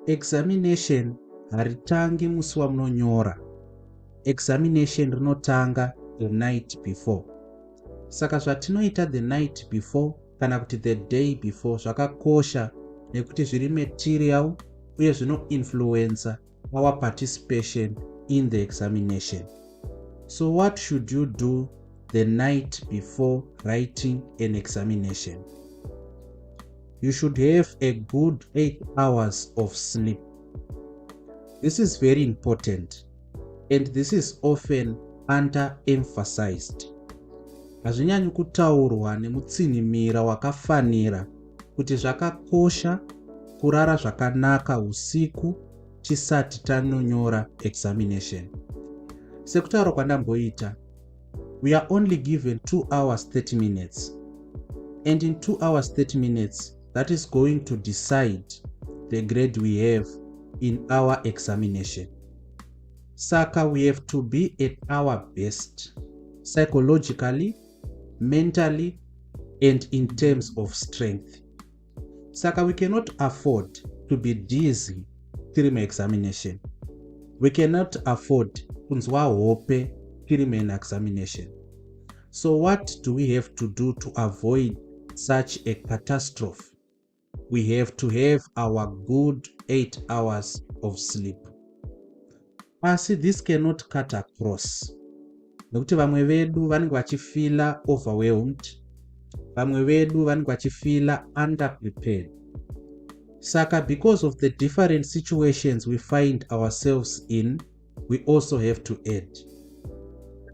Examination haritangi musi wamunonyora. Examination rinotanga the night before. Saka zvatinoita the night before kana kuti the day before zvakakosha nekuti zviri material uye zvinoinfluencer our participation in the examination. So what should you do the night before writing an examination? You should have a good 8 hours of sleep. This is very important and this is often underemphasized. Hazvinyanyi kutaurwa nemutsinhimira wakafanira kuti zvakakosha kurara zvakanaka usiku tisati tanonyora examination. Sekutaura kwandamboita, we are only given 2 hours 30 minutes, and in 2 hours 30 minutes, that is going to decide the grade we have in our examination. Saka we have to be at our best psychologically, mentally and in terms of strength. Saka we cannot afford to be dizzy tiri muexamination. We cannot afford kunzwa hope tiri muexamination. So what do we have to do to avoid such a catastrophe? We have to have our good 8 hours of sleep. Asi this cannot cut across nekuti vamwe vedu vanenge vachifeela overwhelmed, vamwe vedu vanenge vachifeela underprepared. Saka because of the different situations we find ourselves in, we also have to add: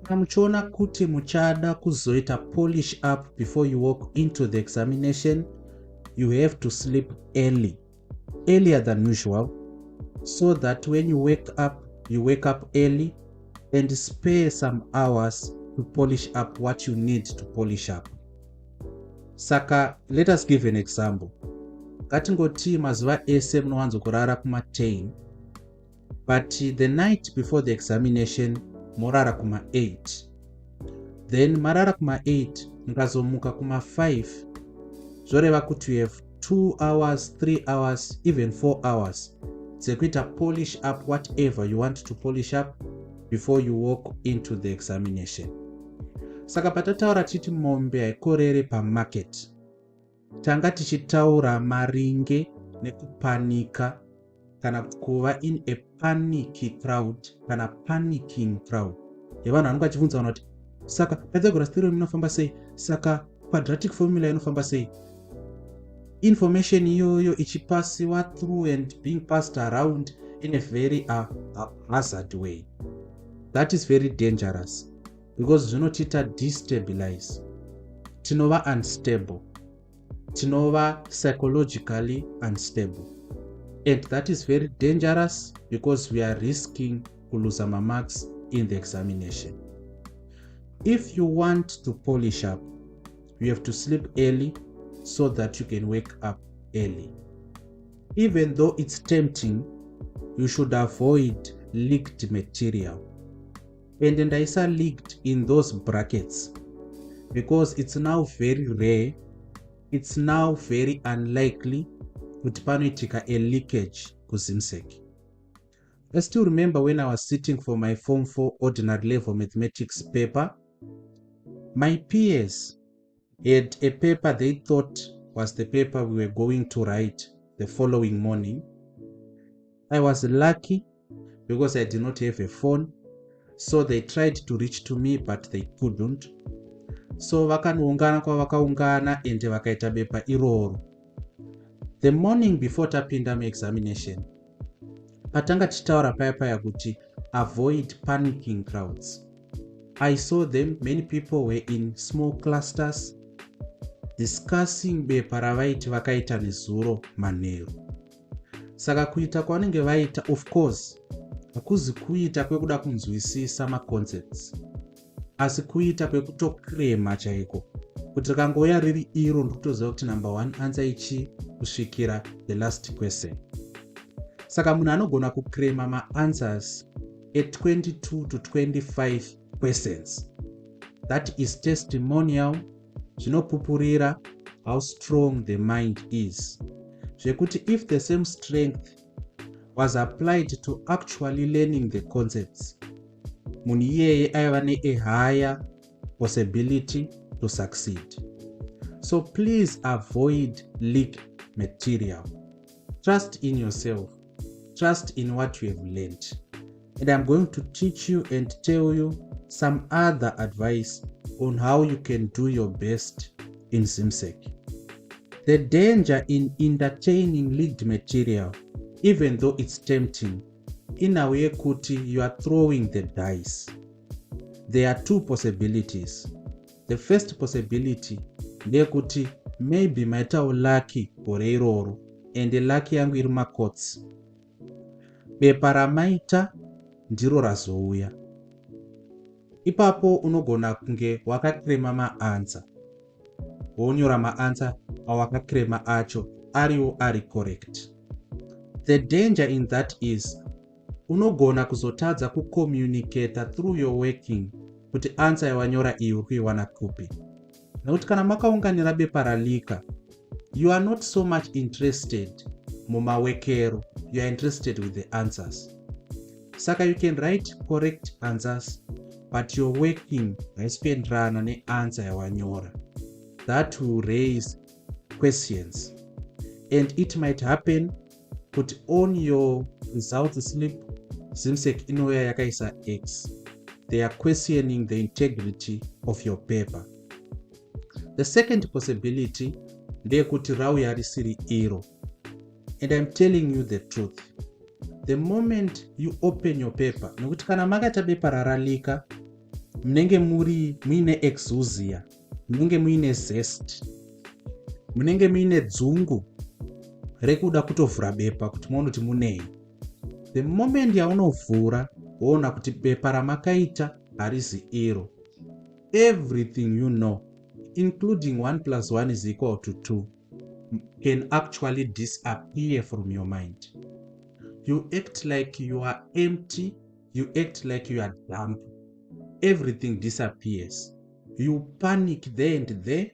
kana muchiona kuti muchada kuzoita polish up before you walk into the examination, you have to sleep early, earlier than usual, so that when you wake up, you wake up early and spare some hours to polish up what you need to polish up. Saka let us give an example. Ngatingoti mazuva ese munowanzokurara kuma10, but the night before the examination morara kuma8. Then marara kuma8, mukazomuka kuma5, zvoreva kuti you have 2 hours, 3 hours, even 4 hours dzekuita polish up whatever you want to polish up before you walk into the examination. Saka patataura tichiti mombe haikorere pamarket, tanga tichitaura maringe nekupanika kana kuva in a panicky crowd kana panicking crowd yevanhu vanenge vachibvunza vanhu kuti, "Saka Pythagoras theorem inofamba sei? Saka quadratic formula inofamba sei?" Information iyoyo ichipasiwa through and being passed around in a very hazard way. That is very dangerous because zvinotiita destabilize, tinova unstable, tinova psychologically unstable, and that is very dangerous because we are risking kuluza mamarks in the examination. If you want to polish up, you have to sleep early so that you can wake up early. Even though it's tempting, you should avoid leaked material. And ndaisa "leaked" in those brackets because it's now very rare, it's now very unlikely kuti panoitika a leakage kuZIMSEC. I still remember when I was sitting for my Form 4 Ordinary Level Mathematics paper. My peers had a paper they thought was the paper we were going to write the following morning. I was lucky because I did not have a phone, so they tried to reach to me, but they couldn't. So vakanoungana kwavakaungana ende vakaita bepa iroro. The morning before tapinda muexamination, patanga tichitaura paya paya kuti avoid panicking crowds, I saw them. Many people were in small clusters discussing bepa ravaiti vakaita nezuro manheru. Saka kuita kwavanenge vaita, of course, hakuzi kuita kwekuda kunzwisisa maconcepts, asi kuita kwekutocramma chaiko, kuti rikangouya riri iro, ndikutoziva kuti number one answer ichi kusvikira the last question. Saka munhu anogona kucramma maanswers e22 to 25 questions. That is testimonial, zvinopupurira how strong the mind is, zvekuti if the same strength was applied to actually learning the concepts, munhu iyeye aiva nea higher possibility to succeed. So please avoid leak material. Trust in yourself. Trust in what you have learned. And I'm going to teach you and tell you some other advice on how you can do your best in ZIMSEC. The danger in entertaining leaked material, even though it's tempting, inhau yekuti you are throwing the dice. There are two possibilities. The first possibility ndeyekuti maybe maitawo lucky gore iroro, and lucky yangu iri makotsi, bepa ramaita ndiro razouya. Ipapo unogona kunge wakacramma maanswer, wonyora maanswer awakacramma acho ariwo ari correct. The danger in that is unogona kuzotadza kucommunicata through your working kuti answer yawanyora iyi uri kuiwana kupi, nekuti kana makaunganira bepa raleaka, you are not so much interested mumawekero, you are interested with the answers. Saka you can write correct answers, but your working haisi kuenderana neanswer yawanyora. That will raise questions, and it might happen kuti on your result slip ZIMSEC inouya yakaisa X. They are questioning the integrity of your paper. The second possibility ndeyekuti rauya risiri iro. And I'm telling you the truth, the moment you open your paper, nekuti kana makaita bepa raraleaka, munenge muri muine exousia, munenge muine zest, munenge muine dzungu rekuda kutovhura bepa kuti muone kuti munei. The moment yaunovhura, woona kuti bepa ramakaita harizi iro, everything you know, including 1 plus 1 is equal to 2, can actually disappear from your mind. You act like you are empty, you act like you are dumb. Everything disappears. You panic there and there,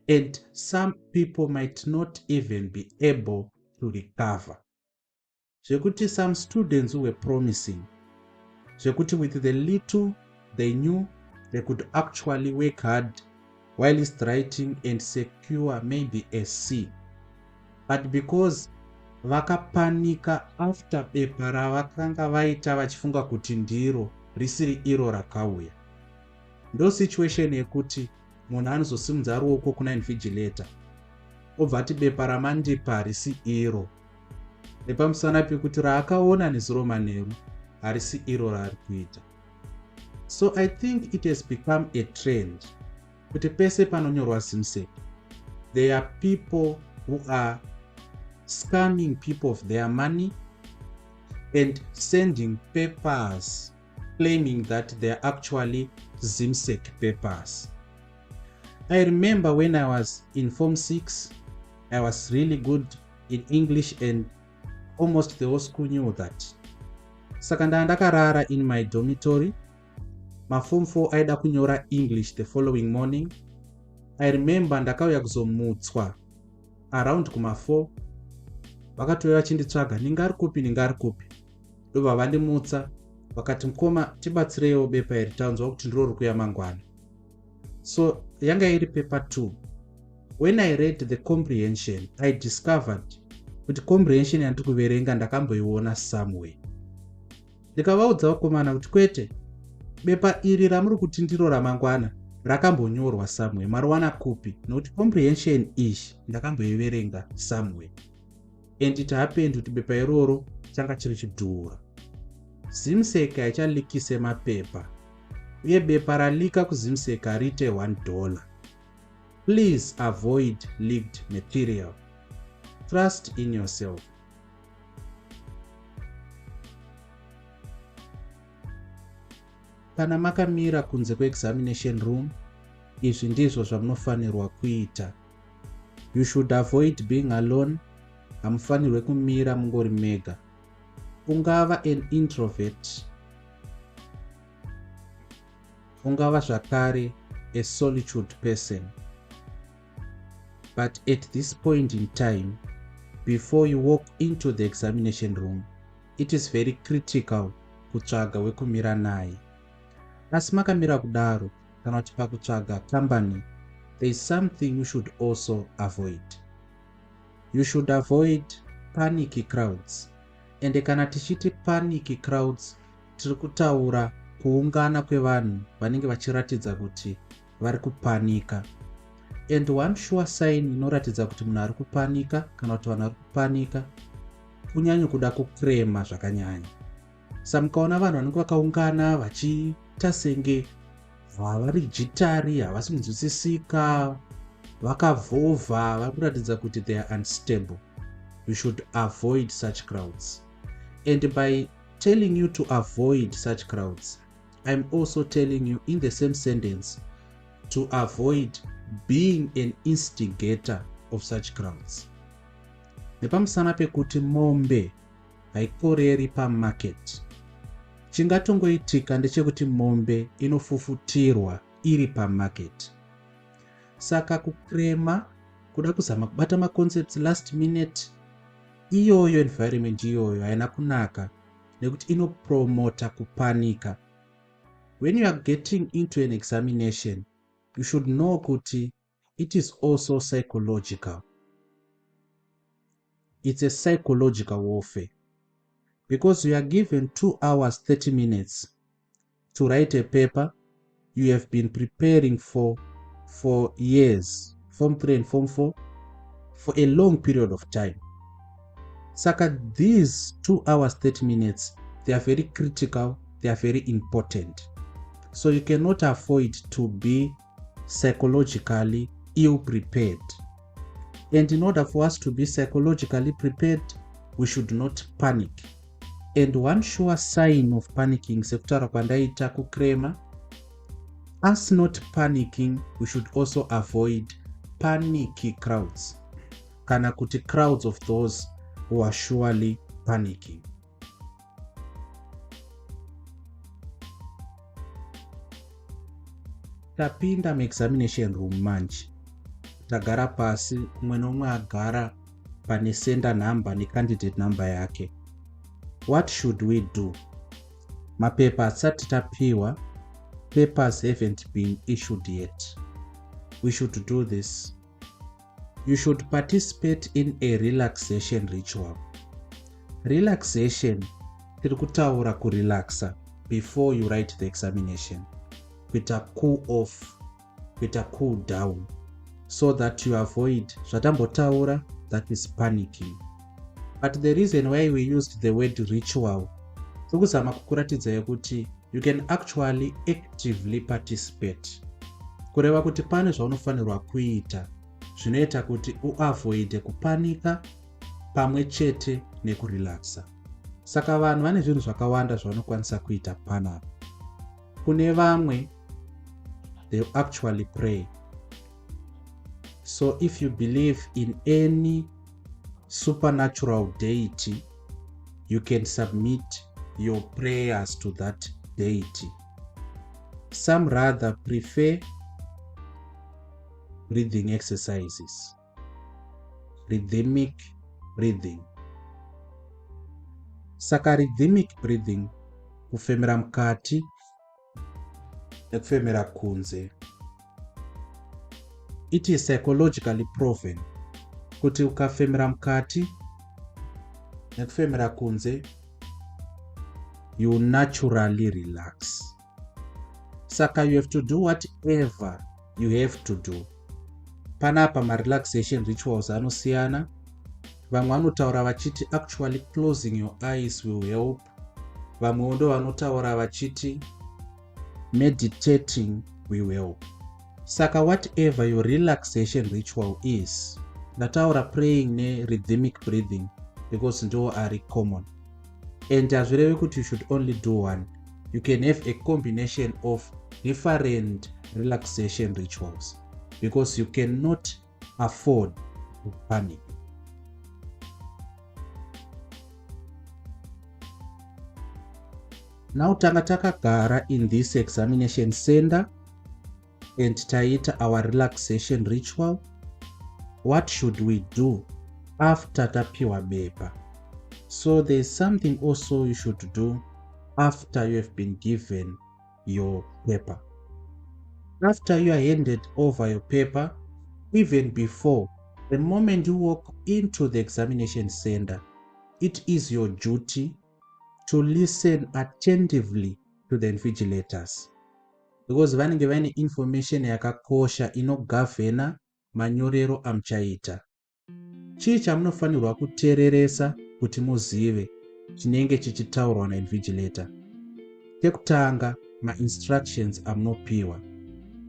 and some people might not even be able to recover. Zvekuti some students who were promising, zvekuti with the little they knew, they could actually work hard whilst writing and secure maybe a C, but because vakapanika after bepa ravakanga vaita vachifunga kuti ndiro risiri iro rakauya, ndo situation yekuti munhu anozosimudza ruoko kuna invigilator, obva ati bepa ramandipa harisi iro, nepamusana pekuti raakaona nezuro manheru harisi iro raari kuita. So I think it has become a trend kuti pese panonyorwa ZIMSEC, there are people who are scamming people of their money and sending papers claiming that they are actually ZIMSEC papers. I remember when I was in Form 6, I was really good in English and almost the whole school knew that. Saka ndaa ndakarara in my dormitory. Maform 4 aida kunyora English the following morning. I remember ndakauya kuzomutswa around kuma4. Vakatouya vachinditsvaga, "Ningari kupi? Ningari kupi?" Ndobva vandimutsa, vakati, "Mukoma, tibatsireiwo bepa iri, tanzwa kuti ndiro ri kuya mangwana." So yanga iri paper 2. When I read the comprehension, I discovered kuti comprehension yandiri kuverenga ndakamboiona somewhere. Ndikavaudza vakomana kuti, "Kwete, bepa iri ramuri kuti ndiro ramangwana rakambonyorwa somewhere, mariwana kupi? Nokuti comprehension iyi ndakamboiverenga somewhere." And it happened kuti bepa iroro changa chiri chidhura. ZIMSEC haichaleakise mapepa, uye bepa raleaka kuZIMSEC riite $1. Please avoid leaked material. Trust in yourself. Kana makamira kunze kweexamination room, izvi ndizvo zvamunofanirwa kuita. You should avoid being alone. Hamufanirwe kumira mungori mega. Ungava an introvert, ungava zvakare a solitude person, but at this point in time, before you walk into the examination room, It is very critical kutsvaga wekumira naye. Asi makamira kudaro kana kuti pakutsvaga company, there is something you should also avoid. You should avoid panic crowds. Ende kana tichiti panic crowds, tiri kutaura kuungana kwevanhu vanenge vachiratidza kuti vari kupanika. And one sure sign inoratidza kuti munhu ari kupanika kana kuti vanhu vari kupanika, kunyanya kuda kukrema zvakanyanya. Sa mukaona vanhu vanenge vakaungana vachiita senge vari jitari, havasi kunzwisisika, vakavhovha, vari kuratidza kuti they are unstable, you should avoid such crowds. And by telling you to avoid such crowds, I'm also telling you in the same sentence to avoid being an instigator of such crowds. Nepamusana pekuti mombe haikoreri pamarket. Chingatongoitika ndechekuti mombe inofufutirwa iri pamarket. Saka kukrema, kuda kuzama kubata maconcepts last minute, iyoyo environment iyoyo haina kunaka nekuti inopromota kupanika. When you are getting into an examination, you should know kuti it is also psychological. It's a psychological warfare because you are given 2 hours 30 minutes to write a paper you have been preparing for years, Form 3 and Form 4, for a long period of time. Saka these 2 hours 30 minutes, they are very critical, they are very important. So you cannot afford to be psychologically ill prepared. And in order for us to be psychologically prepared, we should not panic. And one sure sign of panicking, sekutaura kwandaita, kukrema. Us not panicking, we should also avoid panicky crowds, kana kuti crowds of those who are surely panicking. Tapinda muexamination room manje, tagara pasi, umwe neumwe agara pane center number necandidate number yake. What should we do? Mapepa asati tapiwa, papers haven't been issued yet. We should do this. You should participate in a relaxation ritual. Relaxation, tiri kutaura kurelaxa before you write the examination, kuita cool off, kuita cool down, so that you avoid zvatambotaura, that is panicking. But the reason why we used the word ritual, tikuzama kukuratidzai kuti you can actually actively participate, kureva kuti pane zvaunofanirwa kuita zvinoita kuti uavoide kupanika pamwe chete nekurelaxa. Saka vanhu vane zvinhu zvakawanda zvavanokwanisa kuita panapa. Kune vamwe, they actually pray. So if you believe in any supernatural deity, you can submit your prayers to that deity. Some rather prefer breathing exercises, rhythmic breathing. Saka rhythmic breathing, kufemera mukati nekufemera kunze, it is psychologically proven kuti ukafemera mukati nekufemera kunze, you naturally relax. Saka you have to do whatever you have to do. Panapa marelaxation rituals anosiyana. Vamwe vanotaura vachiti actually closing your eyes will help, vamwewo ndo vanotaura vachiti meditating will help. Saka whatever your relaxation ritual is, ndataura praying nerhythmic breathing because ndo ari common, and hazvirevi kuti you should only do one. You can have a combination of different relaxation rituals because you cannot afford to panic. Now tanga takagara in this examination center and taita our relaxation ritual. What should we do after tapiwa bepa? So there is something also you should do after you have been given your paper. After you are handed over your paper, even before, the moment you walk into the examination center, it is your duty to listen attentively to the invigilators, because vanenge vaine information yakakosha inogavhena manyorero amuchaita. Chii chamunofanirwa kuteereresa kuti muzive chinenge chichitaurwa nainvigilator? Kekutanga, mainstructions amunopiwa.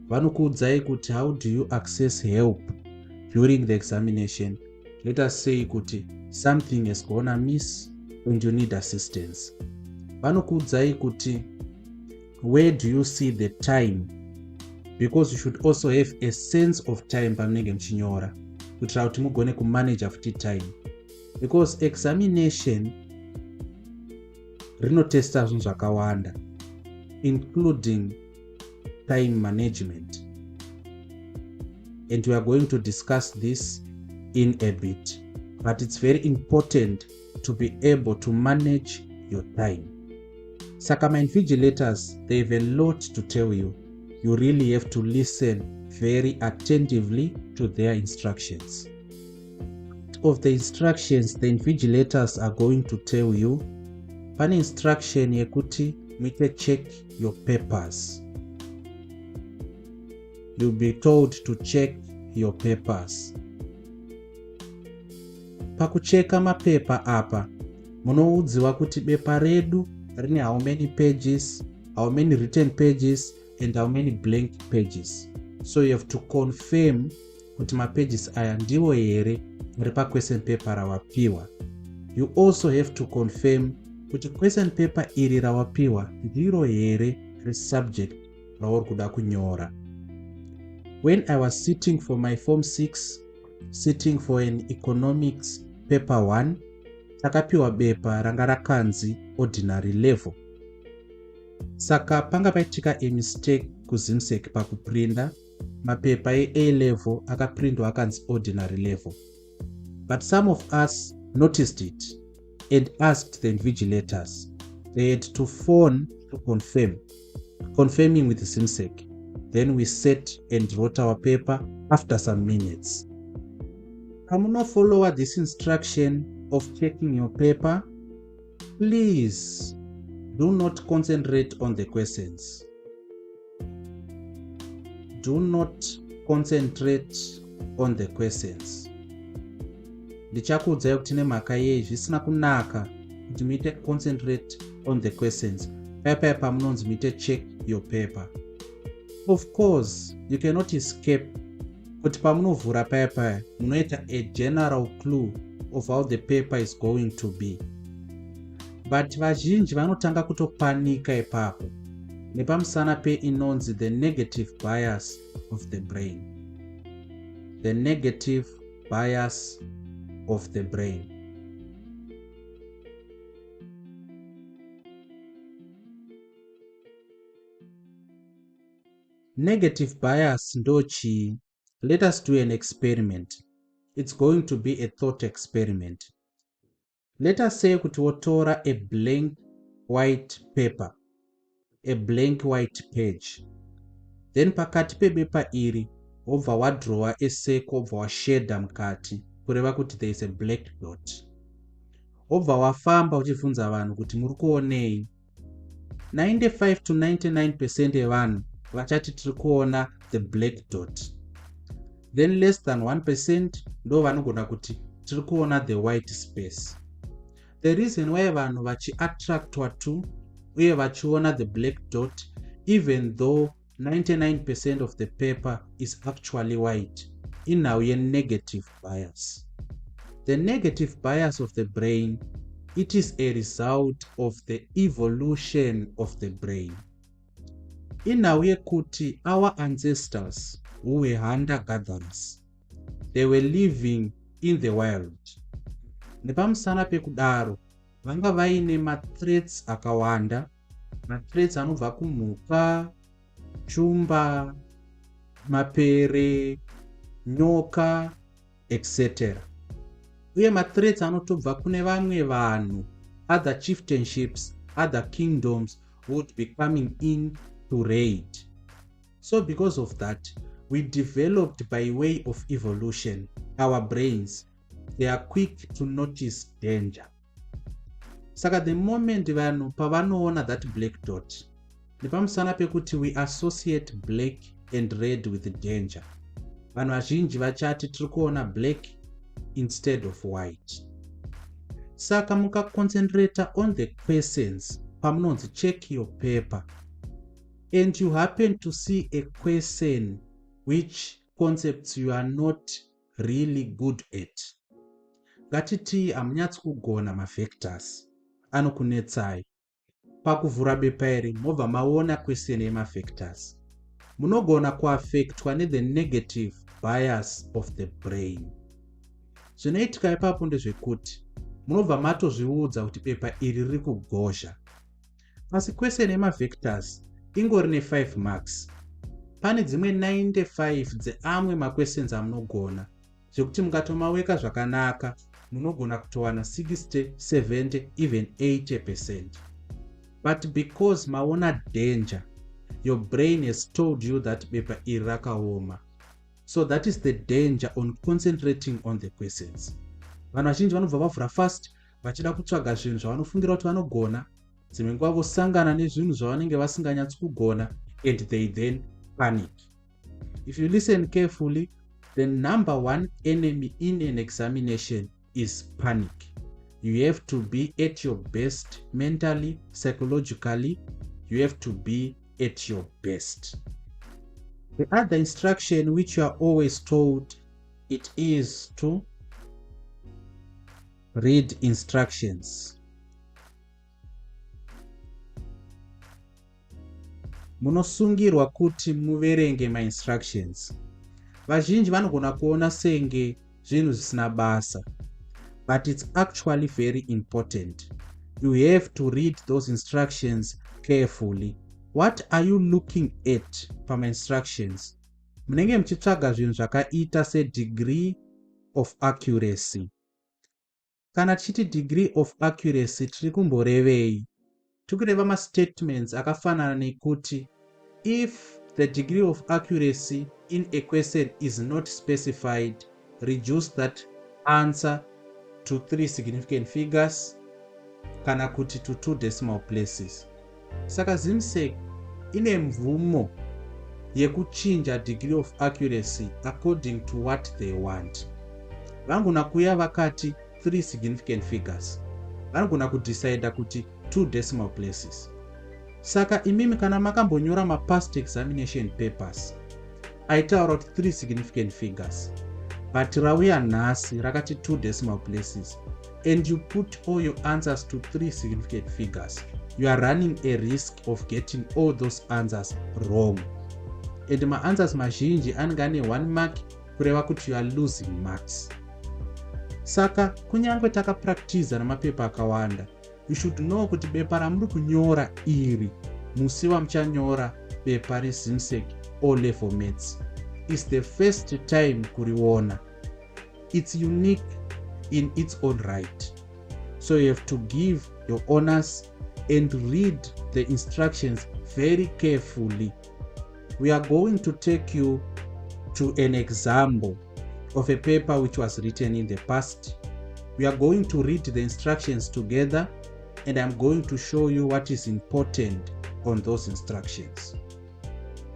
Vanokuudzai kuti how do you access help during the examination. Let us say kuti something has gone amiss and you need assistance. Vanokuudzai kuti where do you see the time, because you should also have a sense of time pamunenge muchinyora, kuitira kuti mugone kumanager futi time, because examination rinotesta zvinhu zvakawanda, including time management, and we are going to discuss this in a bit, but it's very important to be able to manage your time. Saka mainvigilators, they have a lot to tell you. You really have to listen very attentively to their instructions. Of the instructions the invigilators are going to tell you, pane instruction yekuti muite check your papers. You'll be told to check your papers. Pakucheka mapepa apa, munoudziwa kuti bepa redu rine how many pages, how many written pages and how many blank pages. So you have to confirm kuti mapages aya ndiwo here ari paquestion paper rawapiwa. You also have to confirm kuti question paper iri rawapiwa ndiro here resubject rauri kuda kunyora. When I was sitting for my Form 6, sitting for an economics paper 1, takapiwa bepa ranga rakanzi ordinary level. Saka panga paitika a mistake kuZIMSEC pakuprinda mapepa ea level, akaprindwa akanzi ordinary level, but some of us noticed it and asked the invigilators. They had to phone to confirm, confirming with ZIMSEC. Then we sat and wrote our paper after some minutes. Pamunofollowa this instruction of checking your paper, please do not concentrate on the questions. Do not concentrate on the questions. Ndichakuudzai kuti nemhaka yei zvisina kunaka kuti muite concentrate on the questions paya paya pamunonzi muite check your paper. Of course, you cannot escape kuti pamunovhura paya paya munoita a general clue of how the paper is going to be, but vazhinji vanotanga kutopanika ipapo nepamusana peinonzi the negative bias of the brain. The negative bias of the brain. Negative bias ndo chii? Let us do an experiment. It's going to be a thought experiment. Let us say kuti wotora a blank white paper, a blank white page, then pakati pebepa iri wobva wadrowa a circle, wobva washedha mukati, kureva kuti there is a black dot. Wobva wafamba uchibvunza vanhu kuti muri kuonei. 95 to 99% evanhu vachati tiri kuona the black dot. Then less than 1% ndo vanogona kuti tiri kuona the white space. The reason why vanhu vachiattractwa to uye vachiona the black dot, even though 99% of the paper is actually white, inhau yenegative bias. The negative bias of the brain, it is a result of the evolution of the brain. Inhau yekuti our ancestors who were hunter gatherers, they were living in the wild. Nepamusana pekudaro, vanga vaine mathreats akawanda, mathreats anobva kumhuka, shumba, mapere, nyoka, etc. Uye mathreats anotobva kune vamwe vanhu, other chieftainships, other kingdoms would be coming in to raid. So because of that, we developed by way of evolution, our brains, they are quick to notice danger. Saka the moment vanhu pavanoona that black dot, nepamusana pekuti we associate black and red with danger, vanhu vazhinji vachati tiri kuona black instead of white. Saka mukaconcentrata on the questions pamunonzi check your paper, and you happen to see a question which concepts you are not really good at, ngatiti hamunyatsi kugona mavectors, anokunetsai, pakuvhura bepa iri mobva maona question yemavectors, munogona kuaffectwa nethe negative bias of the brain. Zvinoitika ipapo ndezvekuti munobva matozviudza kuti bepa iri riri kugozha, asi question yemavectors ingori ne5 marks. Pane dzimwe 95 dzeamwe maquestions amunogona, zvekuti mukatomaweka zvakanaka munogona kutowana 60, 70, even 80%. But because maona danger, your brain has told you that bepa iri rakaoma. So that is the danger on concentrating on the questions. Vanhu vazhinji vanobva vavhura fast vachida kutsvaga zvinhu zvavanofungira kuti vanogona, dzimwe nguva vosangana nezvinhu zvavanenge vasinganyatsi kugona, and they then panic. If you listen carefully, the number one enemy in an examination is panic. You have to be at your best mentally, psychologically, you have to be at your best. The other instruction which you are always told, it is to read instructions. Munosungirwa kuti muverenge mainstructions. Vazhinji vanogona kuona senge zvinhu zvisina basa, but it's actually very important. You have to read those instructions carefully. What are you looking at pamainstructions? Munenge muchitsvaga zvinhu zvakaita sedegree of accuracy. Kana tichiti degree of accuracy, tiri kumborevei? Tiri kureva mastatements akafanana nekuti if the degree of accuracy in a question is not specified, reduce that answer to 3 significant figures kana kuti to 2 decimal places. Saka ZIMSEC ine mvumo yekuchinja degree of accuracy according to what they want. Vangona kuuya vakati 3 significant figures, vanogona kudecida kuti 2 decimal places. Saka imimi kana makambonyora mapast examination papers aitaura kuti 3 significant figures, but rauya nhasi rakati 2 decimal places, and you put all your answers to 3 significant figures, you are running a risk of getting all those answers wrong. And maanswers mazhinji anenge ane 1 mark, kureva kuti you are losing marks. Saka kunyange takapractiza namapepa akawanda, you should know kuti bepa ramuri kunyora iri, musi wamuchanyora bepa reZIMSEC O Level Maths, is the first time kuriona. It's unique in its own right. So you have to give your honors and read the instructions very carefully. We are going to take you to an example of a paper which was written in the past. We are going to read the instructions together, and I'm going to show you what is important on those instructions.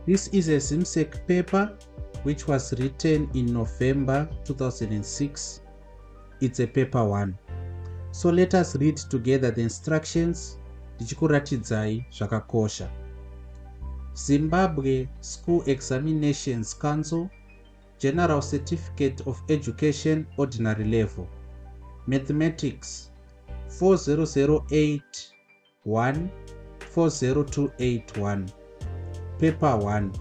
This is a ZIMSEC paper which was written in November 2006. It's a paper 1. So let us read together the instructions ndichikuratidzai zvakakosha. Zimbabwe School Examinations Council, General Certificate of Education, Ordinary Level, Mathematics 40081 40281, Paper 1,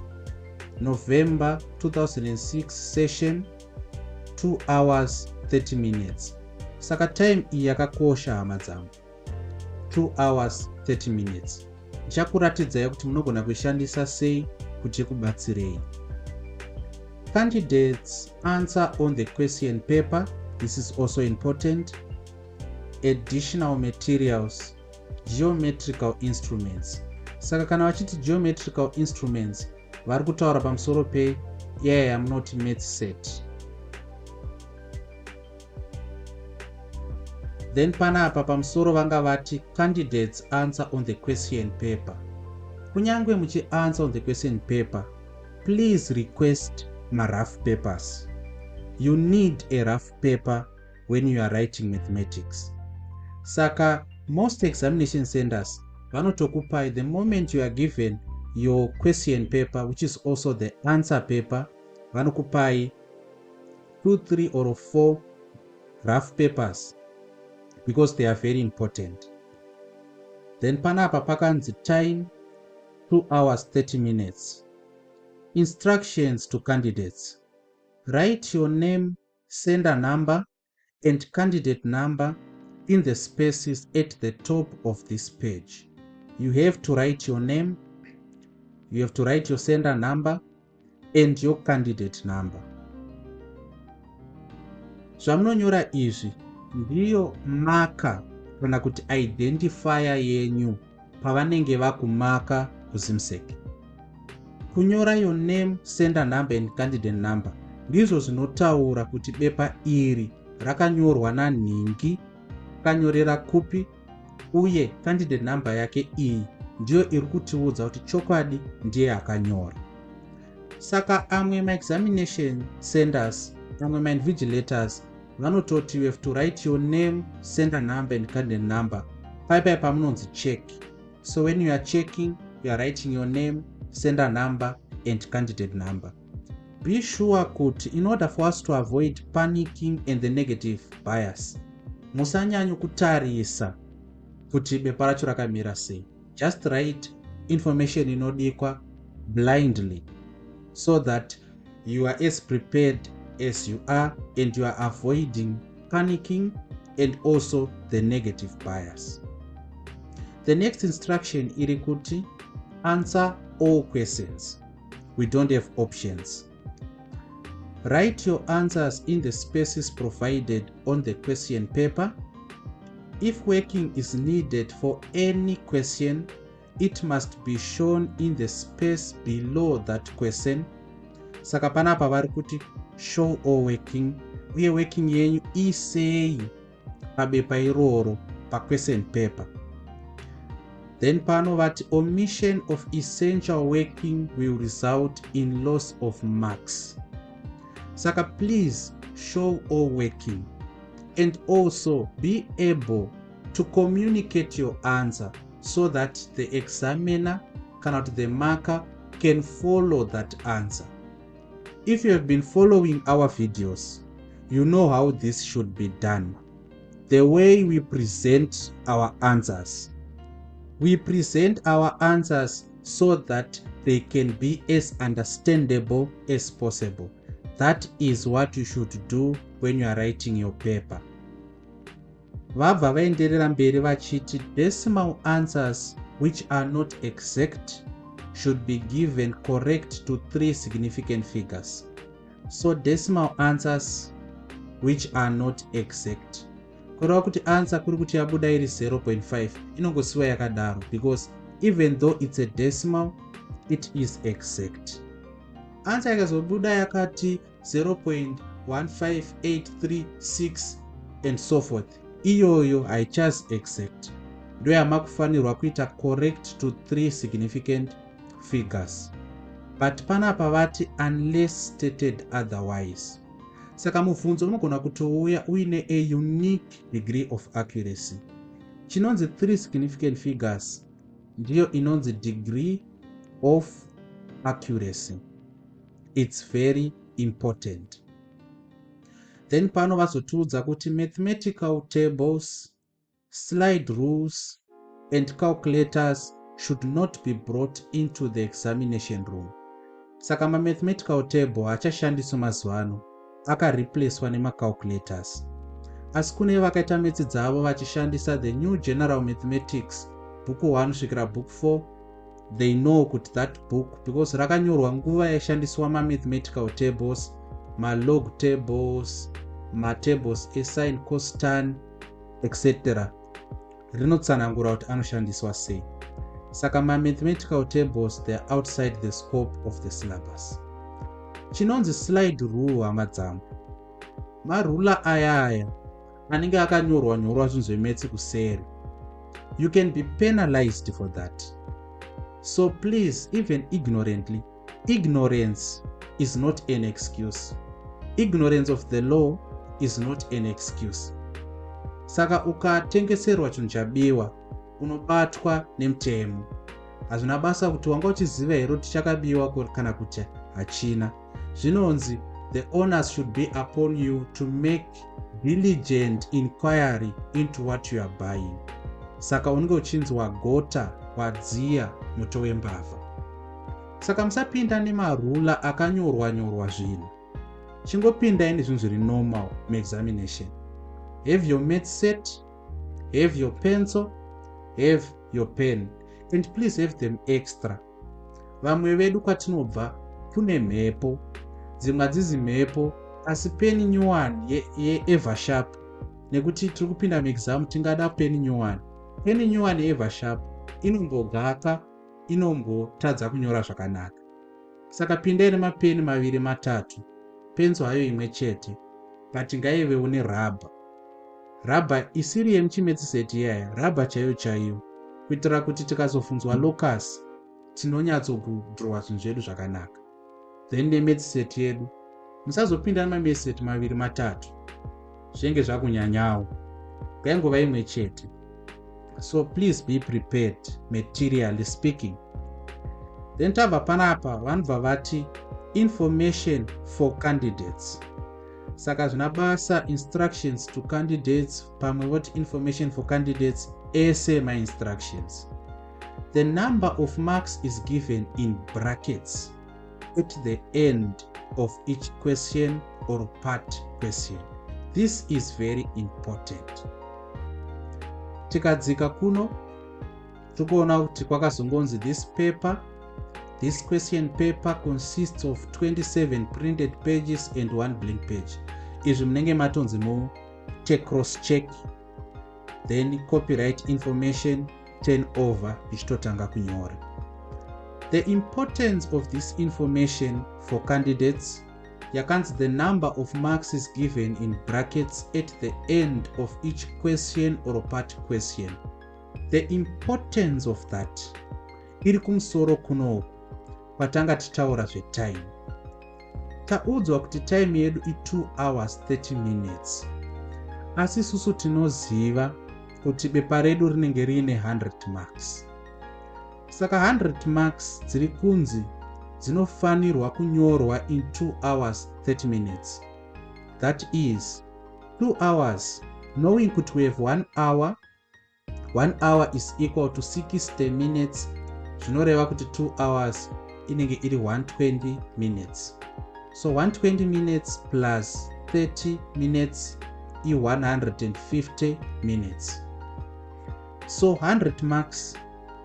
November 2006 session, 2 hours 30 minutes. Saka time iyi yakakosha, hama dzangu, 2 hours 30 minutes. Ndichakuratidzai kuti munogona kuishandisa sei kuti ikubatsirei. Candidates answer on the question paper This is also important. Additional materials, geometrical instruments. Saka kana vachiti geometrical instruments, vari kutaura pamusoro peiyaya yamunoti maths set. Then panapa pamusoro vanga vati candidates answer on the question paper. Kunyange muchianswer on the question paper, please request marough papers. You need a rough paper when you are writing mathematics. Saka most examination centers vanotokupai, the moment you are given your question paper, which is also the answer paper, vanokupai 2, 3 or 4 rough papers because they are very important. Then panapa pakanzi time 2 hours 30 minutes. Instructions to candidates: write your name, sender number and candidate number in the spaces at the top of this page. You have to write your name, you have to write your sender number and your candidate number. Zvamunonyora izvi ndiyo marker kana kuti identifier yenyu pavanenge vakumaka kuZIMSEC. Kunyora your name, sender number and candidate number ndizvo zvinotaura kuti bepa iri rakanyorwa nanhingi, akanyorera kupi, uye candidate number yake iyi ndiyo iri kutiudza kuti chokwadi ndiye akanyora. Saka amwe maexamination centers, amwe mainvigilators vanototi you have to write your name, sender number and candidate number paipai pamunonzi check. So when you are checking, you are writing your name, sender number and candidate number. Be sure kuti in order for us to avoid panicking and the negative bias, musanyanyo kutarisa kuti bepa racho rakamira sei. Just write information inodikwa blindly so that you are as prepared as you are and you are avoiding panicking and also the negative bias. The next instruction iri kuti answer all questions. We don't have options. Write your answers in the spaces provided on the question paper. If working is needed for any question, it must be shown in the space below that question. Saka panapa vari kuti show all working, uye working yenyu isei pabepa iroro, paquestion paper. Then pano vati omission of essential working will result in loss of marks. Saka please show all working and also be able to communicate your answer so that the examiner, kana kuti the marker, can follow that answer. If you have been following our videos, you know how this should be done. The way we present our answers, we present our answers so that they can be as understandable as possible. That is what you should do when you are writing your paper. Vabva vaenderera mberi vachiti decimal answers which are not exact should be given correct to three significant figures. So decimal answers which are not exact, kureva kuti answer kuri kuti yabuda iri 0.5, inongosiwa yakadaro because even though it's a decimal, it is exact. Answer ikazobuda yakati 0.15836 and so forth, iyoyo haichasi exact, ndo yamakufanirwa kuita correct to three significant figures. But panapa vati unless stated otherwise. Saka mubvunzo unogona kutouya uine a unique degree of accuracy. Chinonzi three significant figures ndiyo inonzi degree of accuracy. It's very important. Then pano vazotiudza kuti mathematical tables, slide rules and calculators should not be brought into the examination room. Saka mamathematical table haachashandiswi mazuva ano, akareplacwa nemacalculators. Asi kune vakaita maths dzavo vachishandisa the New General Mathematics, book 1 kusvikira book 4, they know kuti that book, because rakanyorwa nguva yaishandiswa mamathematical tables, malog tables, Matables esin, cos, tan, etc, rinotsanangura kuti anoshandiswa sei. Saka mamathematical tables, they are outside the scope of the syllabus. Chinonzi slide rule, hama dzangu, maruler aya aya anenge akanyorwa nyorwa zvinhu zvemaths kuseri. You can be penalized for that. So please, even ignorantly, ignorance is not an excuse. Ignorance of the law is not an excuse. Saka ukatengeserwa chinhu chabiwa, unobatwa nemutemo. Hazvina basa kuti wanga uchiziva here kuti chakabiwa kana kuti hachina. Zvinonzi the onus should be upon you to make diligent inquiry into what you are buying. Saka unenge uchinzi wagota, wadziya muto wembavha. Saka musapinda nemaruler akanyorwa nyorwa zvinhu. Chingopindai nezvinhu zviri normal muexamination. Have your math set, have your pencil, have your pen, and please have them extra. Vamwe vedu kwatinobva kune mhepo, dzimwe hadzizi mhepo, asi peni nyuwani yeEversharp, nekuti tiri kupinda muexam, tingada peni nyuwani. Peni nyuwani yeEversharp inombogaka, inombotadza kunyora zvakanaka. Saka pindai nemapeni maviri, matatu, penzo hayo imwe chete, but ngaivewo nerabha, rabha isiri yemuchimaths set iyaya, rabha chaiyo chaiyo, kuitira kuti tikazobvunzwa locus tinonyatsokudhirowa zvinhu zvedu zvakanaka. Then nemaths set yedu. Musazopinda nemamaths set maviri, matatu, zvinenge zvakunyanyawo. Ngaingova imwe chete. So please be prepared, materially speaking. Then tabva panapa, vanobva vati information for candidates. Saka zvina basa, instructions to candidates, pamwe voti information for candidates, ese mainstructions. The number of marks is given in brackets at the end of each question or part question. This is very important. Tikadzika kuno, tikuona kuti kwakazongonzi this question paper consists of 27 printed pages and one blank page. Izvi munenge matonzi mute cross check. Then copyright information, turn over, ichitotanga kunyora. The importance of this information for candidates yakanzi the number of marks is given in brackets at the end of each question or part question. The importance of that iri kumusoro kunoku kwatanga tichitaura zvetime. Taudzwa kuti time yedu i2 hours 30 minutes, asi isusu tinoziva kuti bepa redu rinenge riine 100 marks. Saka 100 marks dziri kunzi dzinofanirwa kunyorwa in 2 hours 30 minutes. That is 2 hours, knowing kuti we have 1 hour. 1 hour is equal to 60 minutes. Zvinoreva kuti 2 hours inenge iri 120 minutes. So 120 minutes plus 30 minutes i150 minutes. So 100 marks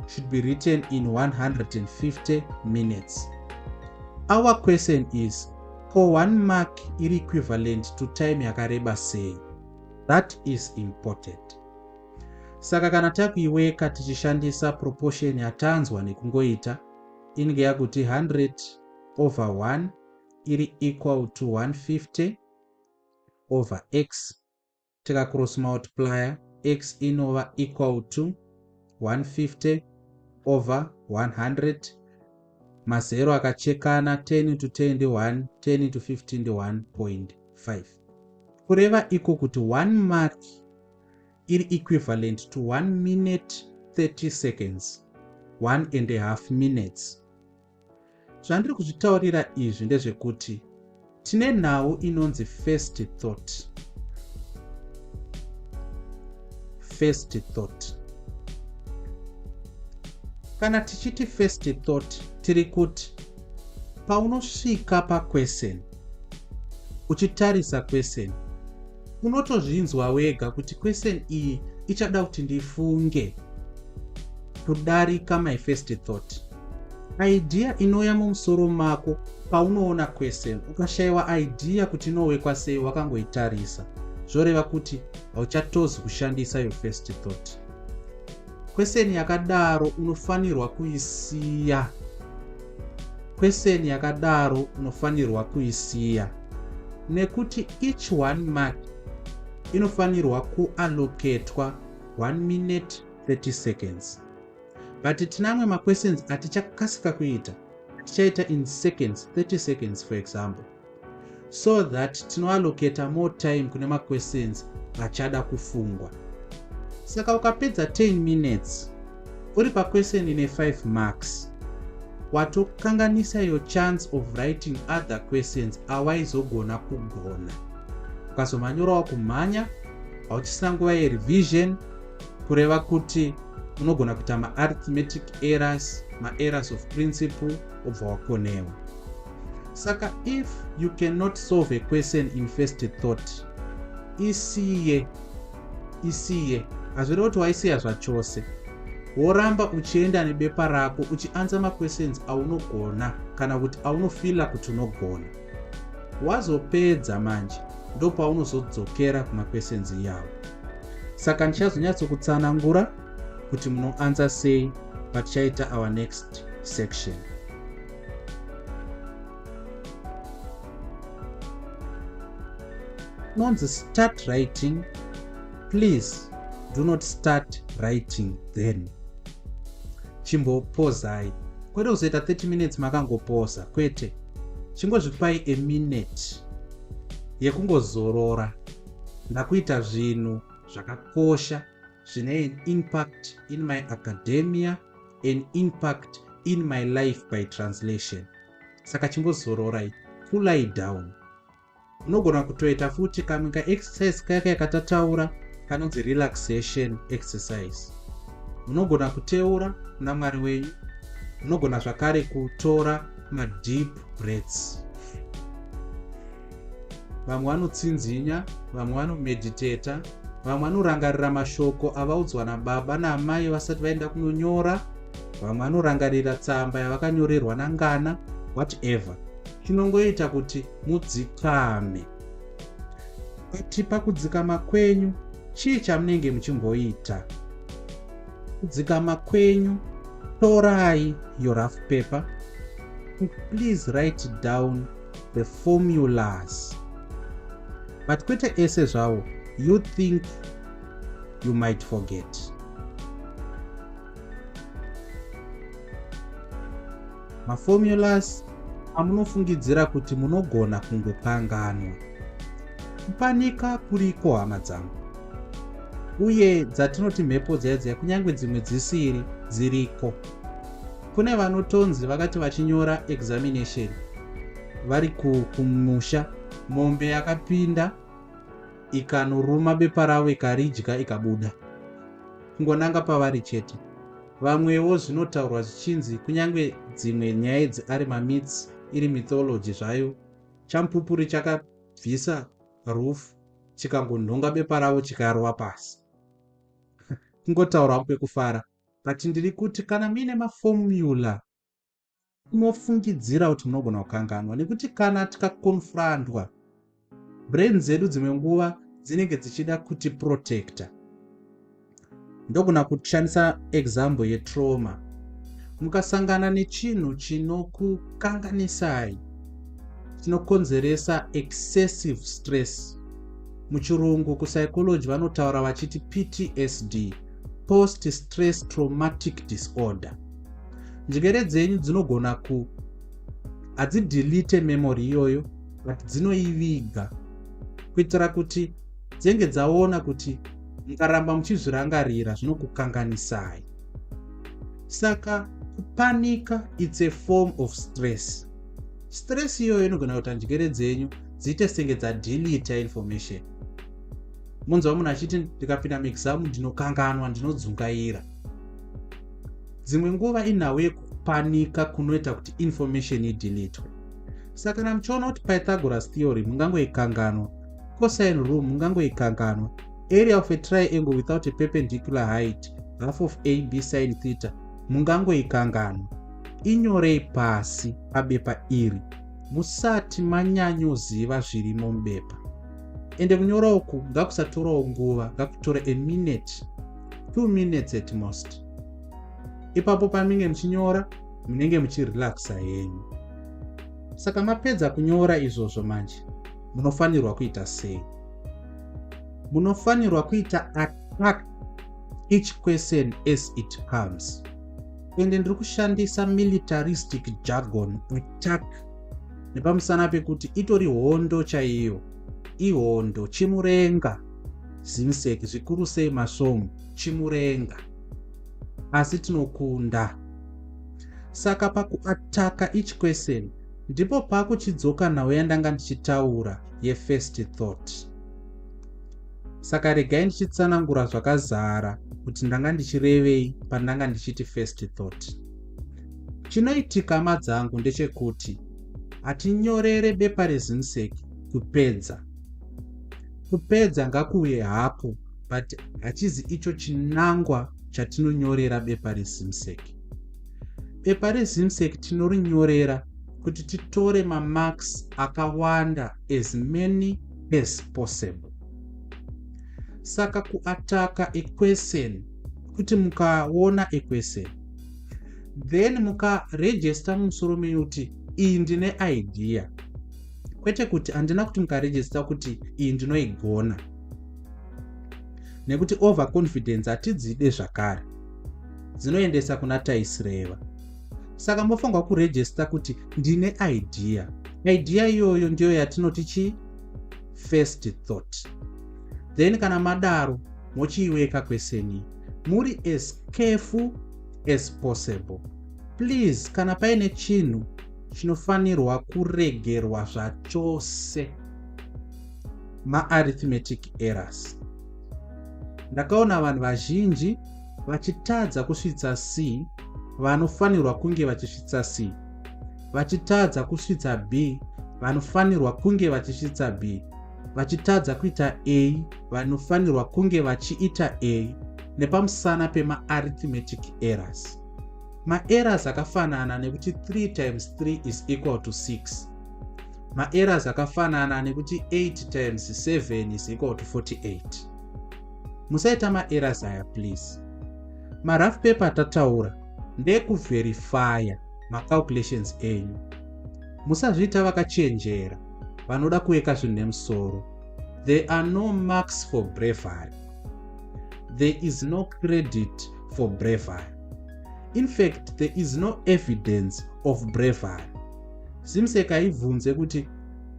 should be written in 150 minutes. Our question is, for one mark iri equivalent to time yakareba sei? That is important. Saka kana takuiweka tichishandisa proportion yatanzwa nekungoita, inenge yakuti 100 over 1 iri equal to 150 over x. Tikacross multiplier, x inova equal to 150 over 100. Mazero akachekana, 10 into 10 ndi1, 10 into 15 ndi1.5. Kureva iko kuti 1 mark iri equivalent to 1 minute 30 seconds, 1 and a half minutes. Zvandiri kuzvitaurira izvi ndezvekuti tine nhau inonzi first thought. First thought, kana tichiti first thought, tiri kuti paunosvika paquestion, uchitarisa question, unotozvinzwa wega kuti question iyi ichada kuti ndifunge kudarika my first thought. Idea inouya mumusoro mako paunoona question. Ukashayiwa idea kuti inowekwa sei wakangoitarisa, zvoreva kuti hauchatozi kushandisa your first thought. Question yakadaro unofanirwa kuisiya. Question yakadaro unofanirwa kuisiya nekuti each one mark inofanirwa kuallocatwa 1 minute 30 seconds. But tine amwe maquestions atichakasika kuita, tichaita in seconds, 30 seconds for example, so that tinoallocata more time kune maquestions achada kufungwa. Saka ukapedza 10 minutes uri paquestion ine 5 marks, watokanganisa your chance of writing other questions awaizogona kugona. Ukazomanyora wakumhanya, hauchisina nguva yerevision, kureva kuti unogona kuita maarithmetic errors, maerrors of principle, obva wakonewa. Saka if you cannot solve a question in first thought, isiye, isiye. Hazvirevi kuti waisiya zvachose. Woramba uchienda nebepa rako uchiansa maquestions aunogona kana kuti aunofila kuti unogona. Wazopedza manje ndopaunozodzokera kumaquestions iyawo. Saka ndichazonyatsokutsanangura kuti munoansa sei patichaita our next section. Nonzi start writing, please do not start writing then. Chimbopozai, kwete kuzoita 30 minutes makangopoza, kwete. Chingozvipai a minute yekungozorora. Ndakuita zvinhu zvakakosha zvine an impact in my academia, an impact in my life by translation. Saka chimbozororai, coolai down. Unogona kutoita futi kamwe kaexercise kaya kaya katataura kanonzi relaxation exercise. Unogona kuteura kuna Mwari wenyu. Unogona zvakare kutora madeep breaths. Vamwe vanotsinzinya, vamwe vanomeditata, vamwe vanorangarira mashoko avaudzwa nababa naamai vasati vaenda kunonyora, vamwe vanorangarira tsamba yavakanyorerwa nangana, whatever. Chinongoita kuti mudzikame. But pakudzikama kwenyu, chii chamunenge muchimboita? Kudzikama kwenyu, torai your rough paper. Please write down the formulas. But kwete ese zvawo, you think you might forget. Maformulas amunofungidzira kuti munogona kungokanganwa. Kupanika kuriko, hama dzangu. Uye dzatinoti mhepo dziya dziya, kunyange dzimwe dzisiri, dziriko. Kune vanotonzi vakati vachinyora examination vari kumusha, mombe yakapinda ikanoruma bepa ravo ikaridya ikabuda, kungonanga pavari chete. Vamwewo zvinotaurwa zvichinzi kunyange dzimwe nyaya idzi ari mamyths, iri mythology zvayo, chamupupuri chakabvisa roof chikangonhonga bepa ravo chikarova pasi. Kungotaurawo kwekufara. But ndiri kuti kana muine maformula unofungidzira kuti munogona kukanganwa, nekuti kana tikakonfrantwa, brain dzedu dzimwe nguva dzinenge dzichida kuti protecta. Ndogona kushandisa example yetrauma. Mukasangana nechinhu chinokukanganisai, chinokonzeresa excessive stress, muchirungu kupsychology vanotaura vachiti PTSD, post stress traumatic disorder. Njere dzenyu dzinogona ku hadzidelete memory iyoyo, but dzinoiviga kuitira kuti dzinge dzaona kuti mukaramba muchizvirangarira zvinokukanganisai. Saka kupanika, it's a form of stress. Stress iyoyo inogona kuita njere dzenyu dziite senge dzadeleta information. Munzwa munhu achiti ndikapinda muexam ndinokanganwa, ndinodzungaira. Dzimwe nguva inhau yekupanika kunoita kuti information ideletwe. Saka kana muchiona kuti Pythagoras theory mungangoikanganwa, cosine rule mungangoikanganwa, area of a triangle without a perpendicular height, half of AB sin theta mungangoikanganwa, Inyorei pasi pabepa iri musati manyanyoziva zvirimo mubepa. Ende kunyora uku ngakusatorawo nguva, ngakutore a minute, 2 minutes at most. Ipapo pamunenge muchinyora, munenge muchirelaxa henyu. Saka mapedza kunyora izvozvo, manje munofanirwa kuita sei? Munofanirwa kuita attack each question as it comes. Ende ndiri kushandisa militaristic jargon, attack, nepamusana pekuti itori hondo chaiyo, ihondo chimurenga. ZIMSEC, zvikuru sei masvomu, chimurenga, asi tinokunda. Saka pakuattacka each question ndipo pakuchidzoka nhau yandanga ndichitaura yefirst thought. Saka regai ndichitsanangura zvakazara kuti ndanga ndichirevei pandanga ndichiti first thought. Chinoitika madzangu ndechekuti hatinyorere bepa reZIMSEC kupedza. Kupedza ngakuuye hako, but hachizi icho chinangwa chatinonyorera bepa reZIMSEC. Bepa reZIMSEC tinorinyorera kuti titore mamarks akawanda, as many as possible. Saka kuattacka a question kuti mukaona a question, then mukaregister mumusoro menyu kuti iyi ndine idea. Kwete kuti handina kuti mukaregister kuti iyi ndinoigona, nekuti overconfidence hatidzide zvakare, dzinoendesa kuna taisireva. Saka mofanirwa kuregister kuti ndine idea. Idea iyoyo ndiyo yatinoti chi first thought. Then kana madaro, mochiiweka question muri as careful as possible. Please, kana paine chinhu chinofanirwa kuregerwa zvachose, maarithmetic errors. Ndakaona vanhu vazhinji vachitadza kusvitsa C, vanofanirwa kunge vachisvitsa C, vachitadza kusvitsa B, vanofanirwa kunge vachisvitsa B, vachitadza kuita A, vanofanirwa kunge vachiita A, nepamusana pemaarithmetic errors. Maerrors akafanana nekuti 3 times 3 is equal to 6. Maerrors akafanana nekuti 8 times 7 is equal to 48. Musaita maerrors aya, please. Marough paper atataura ndekuvherifya macalculations enyu. Musazviita vakachenjera vanoda kuweka zvinhu nemusoro. There are no marks for bravery. There is no credit for bravery. In fact, there is no evidence of bravery. ZIMSEC haibvunze kuti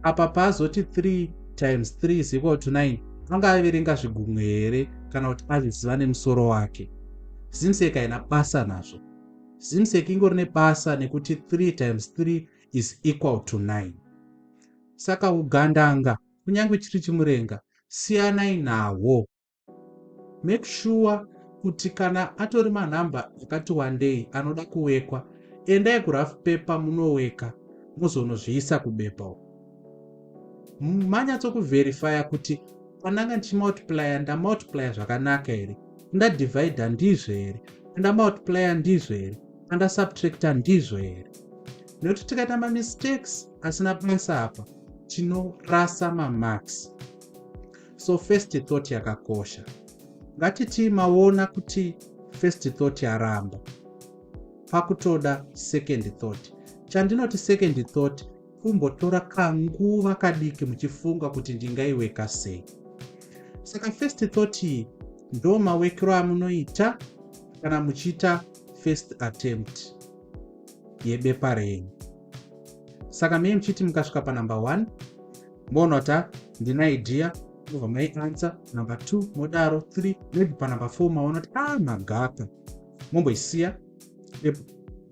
apa paazoti 3 times 3 is equal to 9, anga averenga zvigumwe here kana kuti azviziva nemusoro wake. ZIMSEC haina basa nazvo. ZIMSEC ingori nebasa nekuti 3 times 3 is equal to 9. Saka ugandanga, kunyange chiri chimurenga, siyanai nahwo. Make sure kuti kana atori manhamba akati wandei anoda kuwekwa, endai kurough paper munoweka, muzonozviisa kubepa uko manyatsokuvherifya kuti pandanga ndichimultiplya, ndamultiplya zvakanaka here? Ndadivhaidha ndizvo here? Ndamultiplya ndizvo here? Andasubtracta ndizvo here? Nekuti tikaita mamistakes asina basa apa, tinorasa mamarks. So first thought yakakosha. Ngatiti maona kuti first thought yaramba, pakutoda second thought. Chandinoti second thought, kumbotora kanguva kadiki muchifunga kuti ndingaiweka sei. Saka first thought iyi ndo mawekero amunoita kana muchiita first attempt yebepa renyu. Saka mei muchiti mukasvika panumber 1, moona kuti ndina idea, mobva maianswer number 2, modaro 3, maybe panumber 4 maona kuti a ah, magaka, momboisiya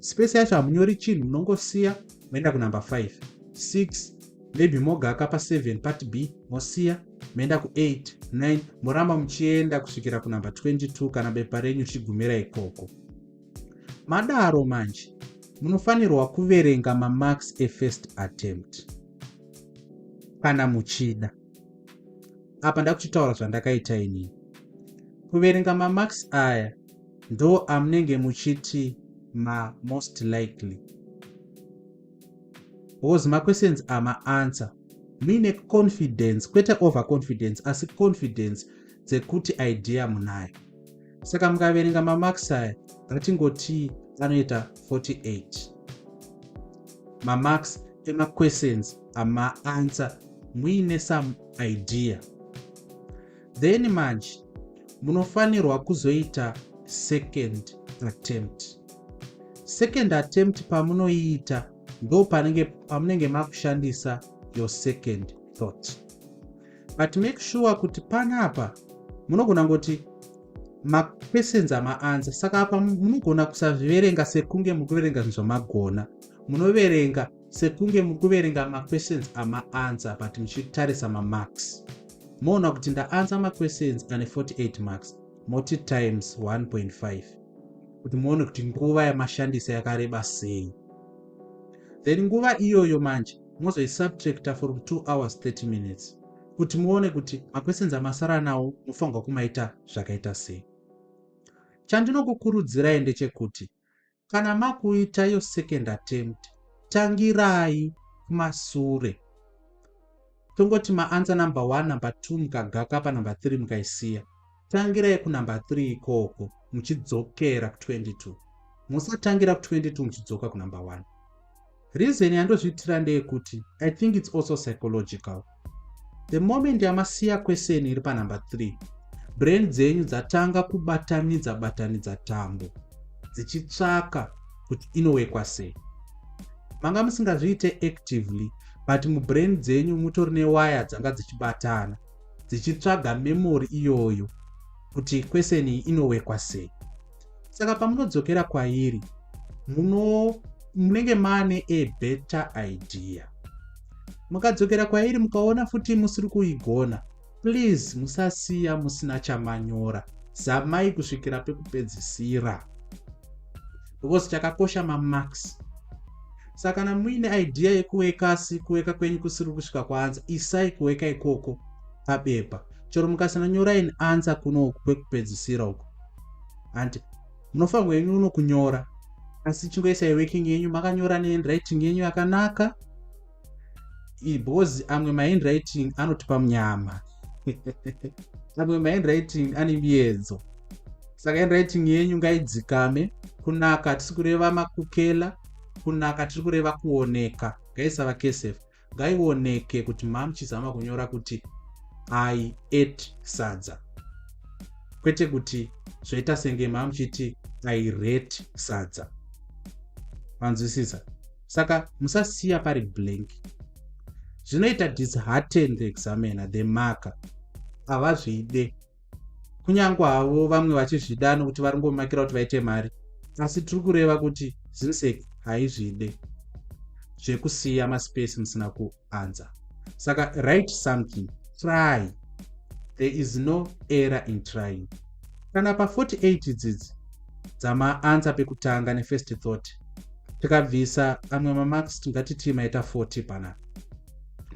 space yacho, hamunyori chinhu, munongosiya, moenda kunumber 5, 6, maybe mogaka pa7 part B, mosiya, moenda ku8, 9, moramba muchienda kusvikira kunumber 22 kana bepa renyu richigumira ikoko. Madaro manje munofanirwa kuverenga mamarks efirst attempt kana muchida. Apa ndakuchitaura zvandakaita inini. Kuverenga mamarks aya ndo amunenge muchiti Ma-most likely, because maquestions amaanswer muine confidence, kwete over confidence, asi confidence dzekuti idea munayo. Saka mukaverenga mamarks aya, ngatingoti anoita 48 mamarks emaquestions amaanswer muine some idea. Then manje munofanirwa kuzoita second attempt. Second attempt pamunoiita, ndo pamunenge makushandisa your second thought. But make sure kuti panapa munogona ngoti maquestions amaanswer, saka apa munogona kusazviverenga sekunge muri kuverenga zvinhu zvamagona. Munoverenga sekunge muri kuverenga maquestions amaanswer, but muchitarisa mamarks, moona kuti ndaanswer maquestions ane 48 marks, moti times 1.5 kuti muone kuti nguva yamashandisa yakareba sei. Then nguva iyoyo manje mozoisubtracta from 2 hours 30 minutes kuti muone kuti maquestions amasara nawo mufanirwa kumaita zvakaita sei. Chandinokukurudzirai ndechekuti kana makuita yo second attempt, tangirai kumasure. Tongoti maanswer number 1, number 2, mukagaka panumber 3, mukaisiya, tangirai kunumber 3 ikoko muchidzokera ku22. Musatangira ku22 muchidzoka kunumber 1. Reason yandozviitira ndeyekuti I think it's also psychological. The moment yamasiya question iri panumber 3, brain dzenyu dzatanga kubatanidza batanidza tambo dzichitsvaka kuti inowekwa sei. Manga musingazviite actively, but mubrain dzenyu mutori newaya dzanga dzichibatana dzichitsvaga memory iyoyo kuti question iyi inowekwa sei. Saka pamunodzokera kwairi, munenge maane a better idea. Mukadzokera kwairi, mukaona futi musiri kuigona, please musasiya musina chamanyora. Zamai kusvikira pekupedzisira, because chakakosha mamarks. Saka kana muine idea yekuweka, asi kuweka kwenyu kusiri kusvika kuanswer, isai kuweka ikoko pabepa. Chero mukasina nyorai answer kunoku kwekupedzisira uku, handi munofanirwa yenyu uno kunyora, asi chingoisai working yenyu makanyora nehandwriting yenyu yakanaka, because amwe mahandwriting anotipa munyama, amwe mahandwriting ane miedzo. Saka handwriting yenyu ngaidzikame. Kunaka hatisi kureva makukela, kunaka tiri kureva kuoneka. Ngaisava cursive, ngaioneke kuti mamuchizama kunyora kuti "I ate sadza", kwete kuti zvoita senge mamuchiti "I rate sadza". Manzwisisa? Saka musasiya pari blank. Zvinoita dishearten the examiner, the marker. Havazvide, kunyange havo vamwe vachizvida nokuti vari ngomakira kuti vaite mari, asi tiri kureva kuti ZIMSEC haizvide zvekusiya maspace musina kuanswer. Saka write something, try. There is no error in trying. Kana pa48 dzidzi dzamaanswer pekutanga nefirst thought, tikabvisa amwe mamarks, tingatiti maita 40 panapa,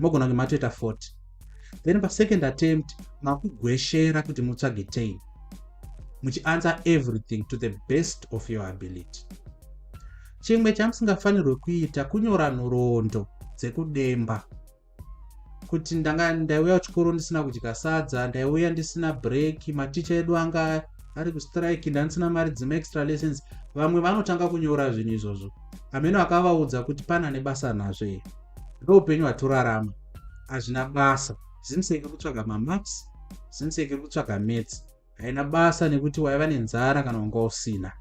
mogona kunge matoita 40. Then pasecond attempt makugweshera kuti mutsvage 10, muchianswer everything to the best of your ability. Chimwe chamusingafanirwe kuita kunyora nhoroondo dzekudemba kuti ndanga ndaiuya kuchikoro ndisina kudya sadza, ndaiuya ndisina break, maticha edu anga ari kustrike, ndandisina mari dzemaextra lessons. Vamwe vanotanga kunyora zvinhu izvozvo. Hamene vakavaudza kuti pana nebasa nazvo here? Ndo upenyu hwatorarama, hazvina basa. ZIMSEC iri kutsvaga mamarks, ZIMSEC iri kutsvaga maths. Haina basa nekuti waiva nenzara kana wanga usina.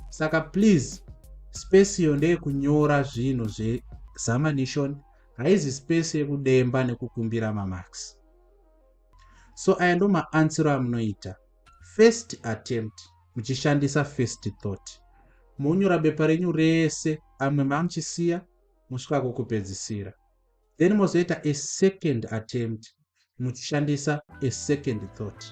Saka please, space iyo ndeyekunyora zvinhu zveexamination, haizi space yekudemba nekukumbira mamarks. So aya ndo maanswero amunoita. First attempt muchishandisa first thought, monyora bepa renyu rese, amwe mamuchisiya musvika kwokupedzisira. Then mozoita a second attempt muchishandisa a second thought,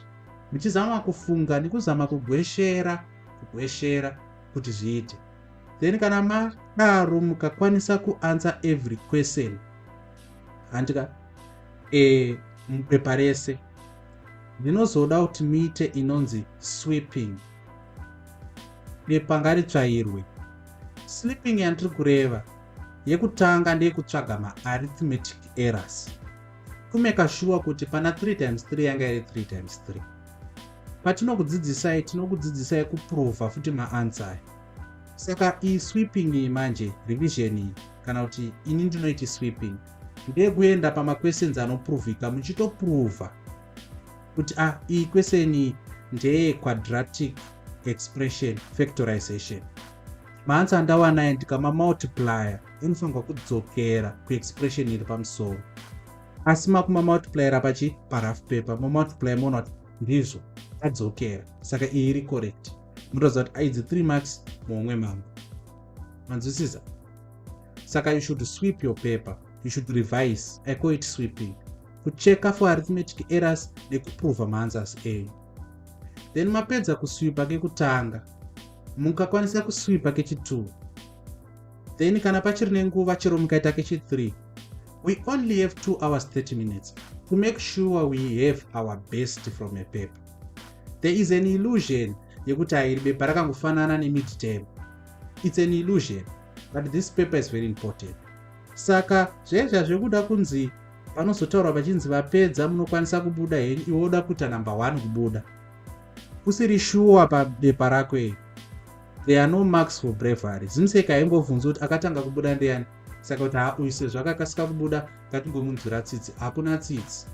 muchizama kufunga nekuzama kugweshera kugweshera kuti zviite. Then kana madaro, mukakwanisa kuanswer every question, handika, mupepa rese, ndinozoda kuti muite inonzi sweeping. Bepa ngaritsvairwe. Sleeping yandiri kureva yekutanga ndeyekutsvaga maarithmetic errors, kumeka shuwa kuti pana 3 times 3 yanga iri 3 times 3. Patinokudzidzisai, tinokudzidzisai kuprova futi maanswer aya. Saka iyi sweeping iyi manje, revision iyi, kana kuti ini ndinoiti sweeping, ndeyekuenda pamaquestions anoprovika, muchitoprova kuti a iyi question iyi ndeye quadratic expression factorization. Maanswer andawanaya ndikamamultiplier anofanirwa kudzokera kuexpression iri pamusoro, asi makumamultipliera pachi parough paper, mamultiplier, moona kuti ndizvo adzokera, saka iyi iri correct. Mutoziva kuti aidzi 3 marks muhomwe mangu. Manzwisisa? Saka you should sweep your paper, you should revise. I call it sweeping, kucheka for arithmetic errors nekuprova maanswers enyu. Then mapedza kuswipa kekutanga, mukakwanisa kuswipa kechi2, then kana pachiri nenguva, chero mukaita kechi3. We only have 2 hours 30 minutes to make sure we have our best from a paper. There is an illusion yekuti airi bepa rakangofanana nemidterm. It's an illusion, but this paper is very important. Saka zvaizva zvekuda kunzi panozotaurwa pachinzi vapedza munokwanisa kubuda henyu, iwe woda kuita number 1 kubuda usiri shuwa pabepa rako iri. There are no marks for bravery. ZIMSEC haimbobvunzi kuti akatanga kubuda ndiani, saka kuti ha, uyu sezvo akakasika kubuda ngatingomunzwira tsitsi. Hakuna tsitsi.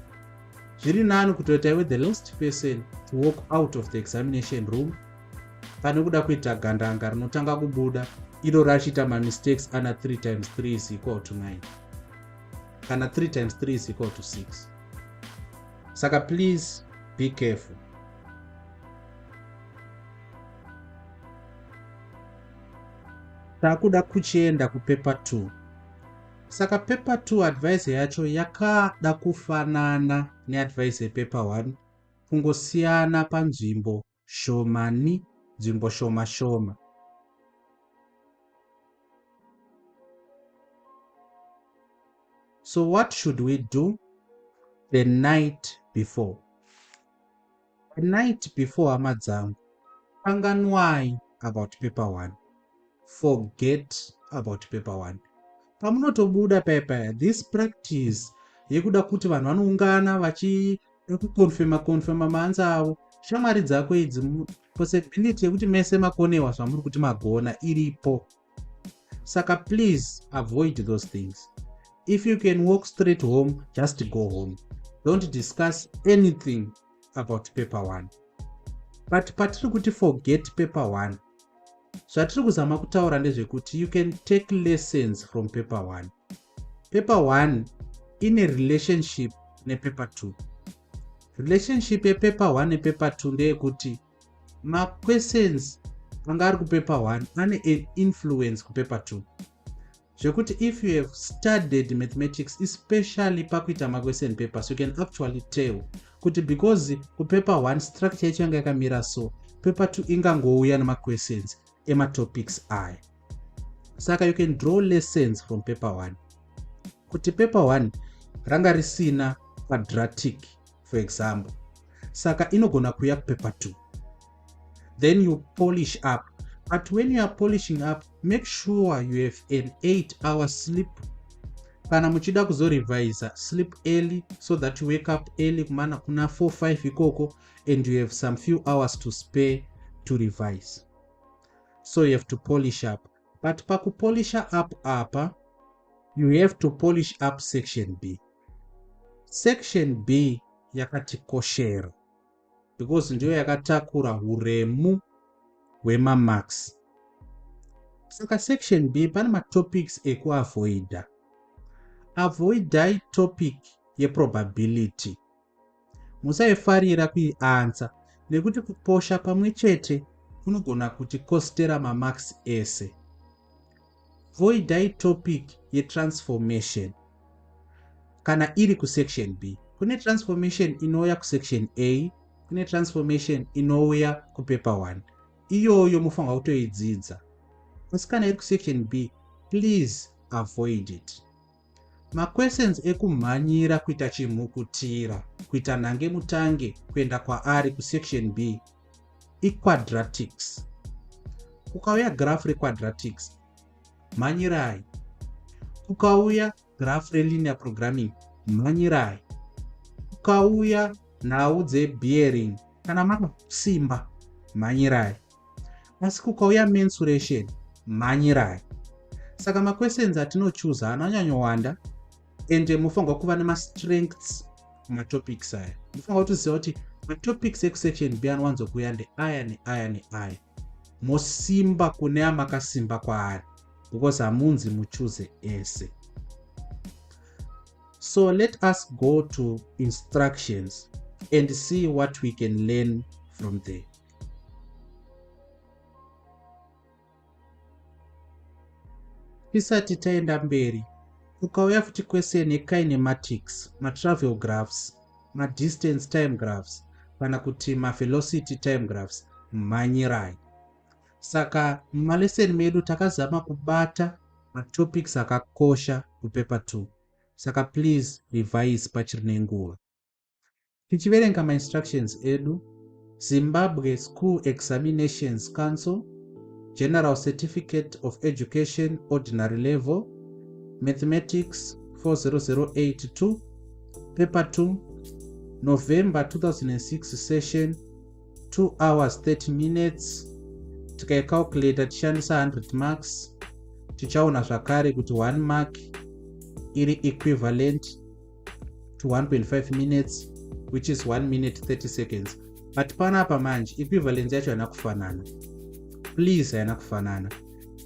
Zviri nani kutoita iwe the last person to walk out of the examination room pane kuda kuita gandanga rinotanga kubuda iro rachiita mamistakes ana 3 times 3 is equal to 9 kana 3 times 3 is equal to 6. Saka please be careful. Takuda kuchienda kupaper 2. Saka paper 2 advice yacho yakada kufanana neadvice yepaper 1, kungosiyana panzvimbo shomani, nzvimbo shoma shoma. So what should we do the night before? The night before, hama dzangu, kanganwai about paper 1. Forget about paper 1. Pamunotobuda paya, this practice yekuda kuti vanhu vanoungana vachida kukonfema konfema maanswer avo, shamwari dzako idzi, possibility yekuti mese makonewa zvamuri kuti magona iripo. Saka please avoid those things. If you can walk straight home, just go home. Don't discuss anything about paper 1. But patiri kuti forget paper 1, zvatiri kuzama kutaura ndezvekuti you can take lessons from paper 1. Paper 1 ine relationship nepaper 2. Relationship yepaper 1 nepaper 2 ndeyekuti maquestions anga ari kupaper 1 ane an influence kupaper 2, zvekuti if you have studied mathematics, especially pakuita maquestion papers, you can actually tell kuti because kupaper 1 structure yacho yanga yakamira, so paper 2 ingangouya nemaquestions ematopics aya. Saka you can draw lessons from paper 1, kuti paper 1 ranga risina quadratic, for example, saka inogona kuuya kupaper 2. Then you polish up. But when you are polishing up, make sure you have an 8-hour sleep. Kana muchida kuzorevisa, sleep early so that you wake up early kumana kuna 4 5 ikoko and you have some few hours to spare to revise. So you have to polish up, but pakupolisha up apa, you have to polish up section B. Section B yakatikoshera because ndiyo yakatakura uremu hwemamarks. Saka section B pane matopics ekuavoida. Avoidai topic yeprobability. Musaifarira kuianswer nekuti kuposha pamwe chete kunogona kutikostera mamarks ese. Avoidai topic yetransformation kana iri kusection B. Kune transformation inouya kusection A, kune transformation inouya kupaper 1. Iyoyo mufanirwa kutoidzidza, asi kana iri kusection B, please avoid it. Maquestions ekumhanyira kuita chimhukutira, kuita nhange mutange kuenda kwaari kusection B, iquadratics. Kukauya graph requadratics, Mhanyirai. Kukauya graph relinear programming, mhanyirai. Kukauya nhau dzebearing, kana makasimba, mhanyirai. Asi kukauya mensuration, mhanyirai. Saka maquestions atinochuza anonyanyowanda, ende mufanirwa kuva nemastrengths kumatopics aya. Mufanirwa kutoziva kuti matopics ekusection B anowanzokuuya ndeaya neaya neaya. Mosimba kune amakasimba kwaari, because hamunzi muchuze ese. So let us go to instructions and see what we can learn from there. Tisati taenda mberi, ukauya futi question yekinematics, matravel graphs, madistance time graphs, kana kuti mavelocity time graphs, mhanyirai. Saka mumalesson medu takazama kubata matopics akakosha kupaper 2. Saka please revise pachiri nenguva. Tichiverenga mainstructions edu, Zimbabwe School Examinations Council, General Certificate of Education Ordinary Level, Mathematics 40082, Paper 2, November 2006 session, 2 hours 30 minutes. Tikaicalculata tichishandisa 100 marks, tichaona zvakare kuti 1 mark iri equivalent to 1.5 minutes, which is 1 minute 30 seconds. But panapa manje equivalence yacho haina kufanana, please, haina kufanana.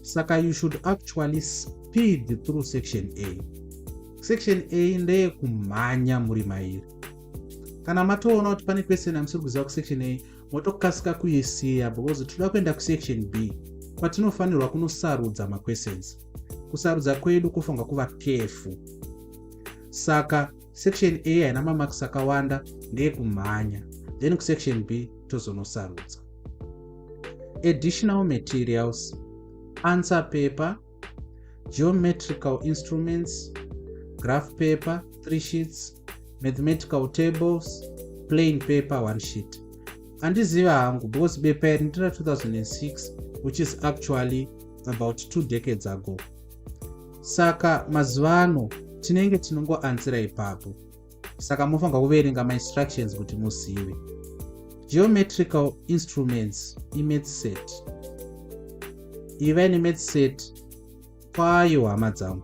Saka you should actually speed through section A. Section A ndeyekumhanya muri mairi. Kana matoona kuti pane question yamusiri kuziva kusection A, motokasika kuisiya, because tinoda kuenda kusection B kwatinofanirwa kunosarudza maquestions. Kusarudza kwedu kufanirwa kuva careful. Saka section A haina mamarks akawanda, ndeyekumhanya. Then kusection B tozonosarudza. Additional materials: answer paper, geometrical instruments, graph paper 3 sheets, mathematical tables, plain paper 1 sheet. Handiziva hangu, because bepa iri ndera 2006, which is actually about 2 decades ago. Saka mazuva ano tinenge tinongoansira ipapo. Saka mufanira kuverenga mainstructions kuti muzive. Geometrical instruments imath set. Ivai nemath set kwayo, hama dzangu.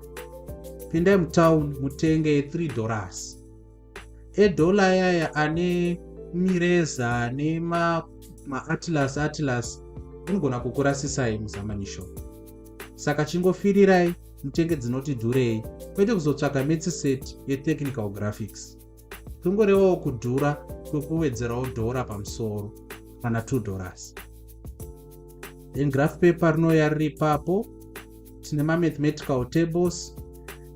Pindai mutown mutenge $3 edhola yaya ane mireza nemaatlas atlas, unogona kukurasisai muzamanishon. Saka chingofirirai mutenge dzinoti dhurei, kwete kuzotsvaga maths set yetechnical graphics. Tongorevawo kudhura kwekuwedzerawo dhora pamusoro kana $2. Then graph paper rinouya riri ipapo. Tine mamathematical tables,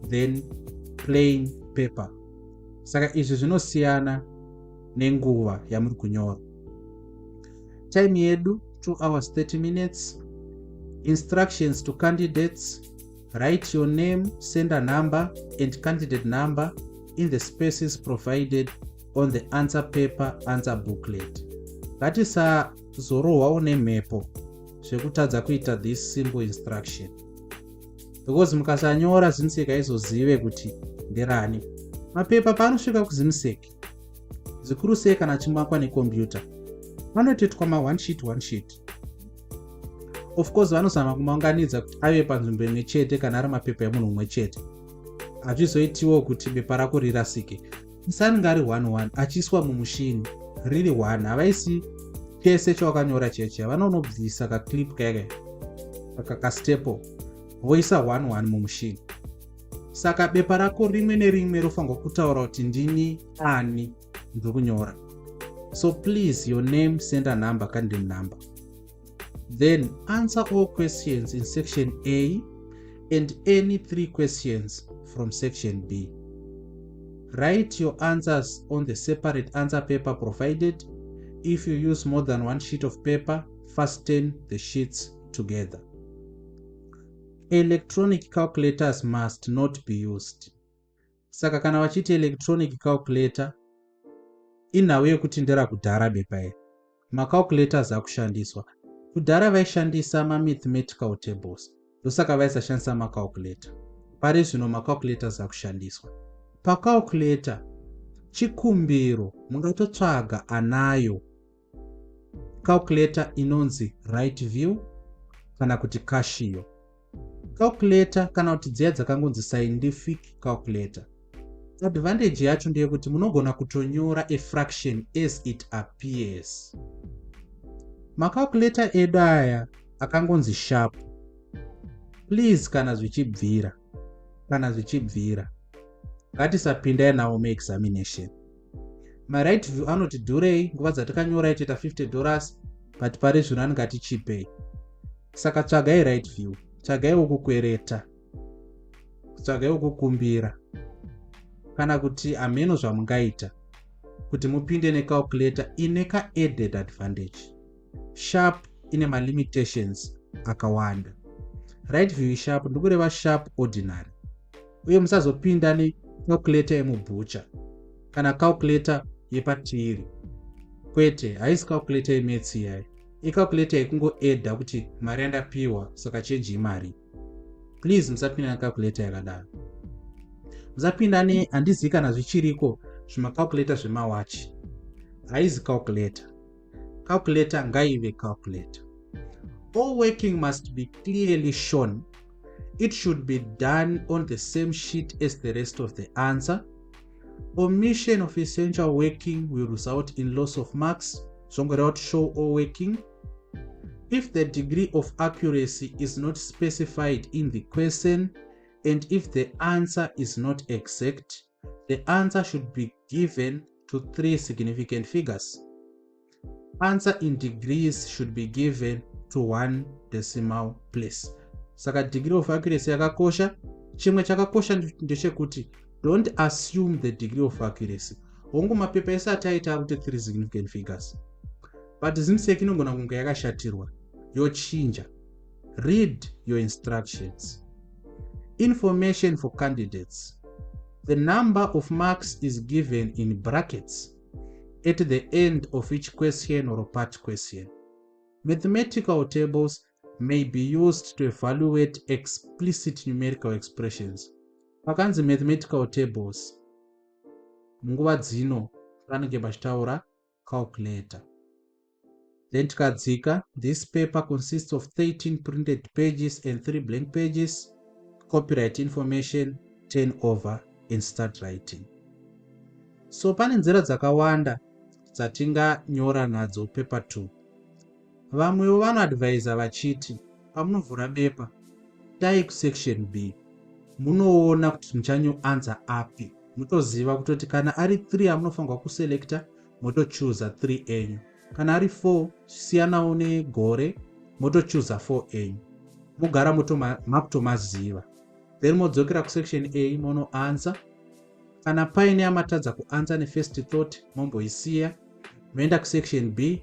then plain paper. Saka izvi zvinosiyana nenguva yamuri kunyora. Time yedu 2 hours 30 minutes. Instructions to candidates: write your name, sender number and candidate number in the spaces provided on the answer paper, answer booklet. Ngatisazorohwawo nemhepo zvekutadza kuita this simple instruction, because mukasanyora, ZIMSEC haizozive kuti nderani. Mapepa paanosvika kuZIMSEC, zvikuru sei kana achimakwa nekombiyuta, vanotoitwa ma1 sheet 1 sheet. Of course vanozama kumaunganidza kuti ave panzvimbo imwe chete. Kana ari mapepa emunhu mumwe chete, hazvizoitiwo kuti bepa rako rirasike. Isanenge ari 11 achiiswa mumushini riri 1, havaisi chese chawakanyora cheche. Vanonobvisa kaclip keke kakastaple, voisa 11 mumushini. Saka bepa rako rimwe nerimwe rofanirwa kutaura kuti ndini ani ndiri kunyora. So please, your name, sender number, candidate number. Then answer all questions in section A and any 3 questions from section B. Write your answers on the separate answer paper provided. If you use more than one sheet of paper, fasten the sheets together. Electronic calculators must not be used. Saka kana vachiti electronic calculator, inhau yekuti nderakudhara bepa iri, macalculators akushandiswa. Kudhara vaishandisa mamathematical tables. Ndosaka vaisashandisa macalculator. Pari zvino macalculators akushandiswa. Pacalculator chikumbiro mungatotsvaga anayo calculator inonzi Right View kana kuti Casio calculator, kana kuti dziya dzakangonzi scientific calculator. Advantage yacho ndeyekuti munogona kutonyora a fraction as it appears. Macalculator edu aya akangonzi Sharp, please, kana zvichibvira, kana zvichibvira, ngatisapindai nawo muexamination. MaRight View anoti dhurei. Nguva dzatakanyora itoita $50, but pari zvino anenge atichipei. Saka tsvagai Right View, tsvagaiwo kukwereta, tsvagaiwo kukumbira, kana kuti hameno zvamungaita kuti mupinde necalculator ine kaadded advantage. Sharp ine malimitations akawanda. Right View, Sharp, ndikureva Sharp ordinary. Uye musazopinda necalculator yemubhucha kana calculator yepatiri. Kwete, haisi calculator yemaths iyai, icalculator yekungoedha kuti mari yandapiwa, saka change imari. Please, musapinda necalculator yakadaro. Musapinda ne, handizivi kana zvichiriko, zvimacalculator zvemawachi. Haizi calculator. Calculator ngaive calculator. All working must be clearly shown. It should be done on the same sheet as the rest of the answer. Omission of essential working will result in loss of marks. Zvongoreva kuti show all working. If the degree of accuracy is not specified in the question and if the answer is not exact, the answer should be given to three significant figures. Answer in degrees should be given to one decimal place. Saka degree of accuracy yakakosha. Chimwe chakakosha ndechekuti don't assume the degree of accuracy. Hongu, mapepa ese ataita kuti three significant figures, but ZIMSEC inogona kunge yakashatirwa yochinja. Read your instructions. Information for candidates: the number of marks is given in brackets at the end of each question or part question. Mathematical tables may be used to evaluate explicit numerical expressions. Pakanzi mathematical tables, munguva dzino panenge pachitaura calculator. Then tikadzika, this paper consists of 13 printed pages and 3 blank pages. Copyright information, turn over and start writing. So pane nzira dzakawanda dzatinganyora nadzo paper 2. Vamwewo vanoadvaisa vachiti pamunovhura bepa, tai kusection B, munoona kuti muchanyoanza api, mutoziva kutoti kana ari 3 amunofanirwa kuselecta, motochuza 3 enyu. Kana ari 4, siyanawo negore, motochuza 4 enyu, mugara makutomaziva. Then modzokera kusection A, monoansa. Kana paine amatadza kuansa nefirst thought, momboisiya, moenda kusection B.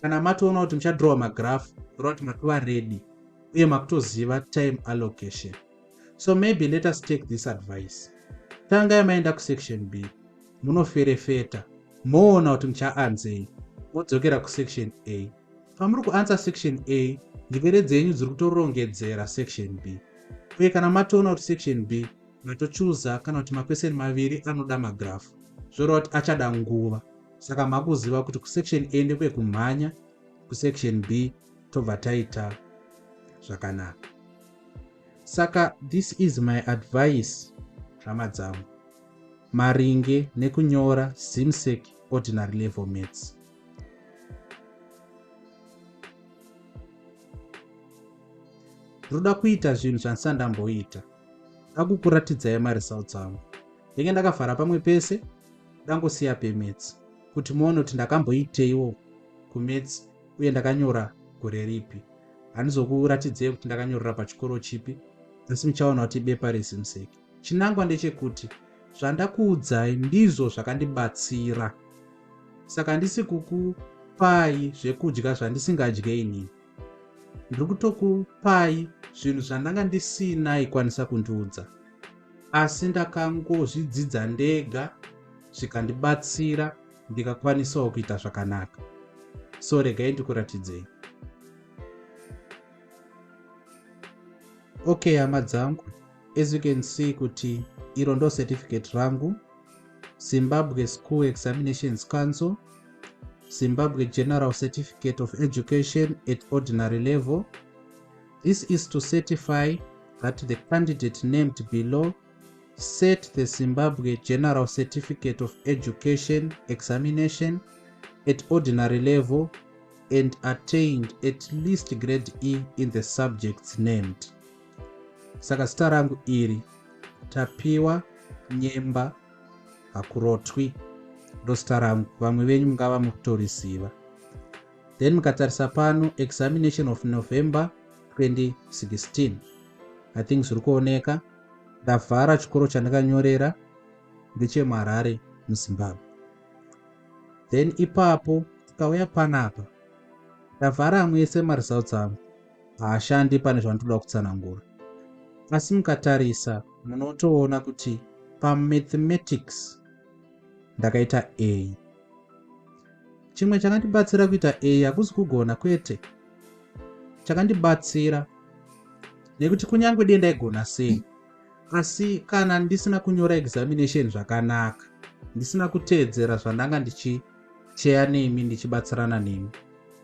Kana matoona kuti muchadrowa magraph, rova kuti matova ready uye makutoziva time allocation. So maybe let us take this advice. Tangai maenda kusection B, munoferefeta, moona kuti muchaanzei, modzokera kusection A. Pamuri kuansa section A, njere dzenyu dziri kutorongedzera section B. Uye kana matoona kuti section B matochuza kana kuti maquestion maviri anoda magraph, zvoreva kuti achada nguva. Saka makuziva kuti kusection A ndekwekumhanya, kusection B tobva taita zvakanaka. Saka this is my advice, hama dzangu, maringe nekunyora ZIMSEC Ordinary Level Maths. Ndinoda kuita zvinhu zvandisati ndamboita, dakukuratidzai maresults angu. Ndenge ndakavhara pamwe pese, ndangosiya pemaths kuti muone kuti ndakamboiteiwo kumaths uye ndakanyora gore ripi. Handizokuratidzei kuti ndakanyorera pachikoro chipi, asi muchaona kuti bepa reZIMSEC. Chinangwa ndechekuti zvandakuudzai ndizvo zvakandibatsira. Saka handisi kukupai zvekudya zvandisingadye inini. Ndiri kutokupai zvinhu zvandanga ndisina ikwanisa kundiudza, asi ndakangozvidzidza ndega, zvikandibatsira, ndikakwanisawo kuita zvakanaka. So regai ndikuratidzei. Okay, hama dzangu, as you can see kuti iro ndo certificate rangu, Zimbabwe School Examinations Council, Zimbabwe General Certificate of Education at Ordinary Level. This is to certify that the candidate named below sat the Zimbabwe General Certificate of Education examination at ordinary level and attained at least grade E in the subjects named. Saka zita rangu iri, Tapiwa Nyemba Hakurotwi, ndo zita rangu. Vamwe venyu mungava mukutoriziva. Then mukatarisa pano, examination of November 2016, I think zviri kuoneka. Ndavhara chikoro chandakanyorera, ndechemuHarare, muZimbabwe. Then ipapo tikauya panapa, ndavhara amwe ese maresults angu, haashandi pane zvandinoda kutsanangura. Asi mukatarisa munotoona kuti pamathematics ndakaita A. Chimwe chakandibatsira kuita A hakuzi kugona, kwete. Chakandibatsira nekuti kunyange dei ndaigona sei, asi kana ndisina kunyora examination zvakanaka, ndisina kuteedzera zvandanga ndichicheya nemi, ndichibatsirana nemi,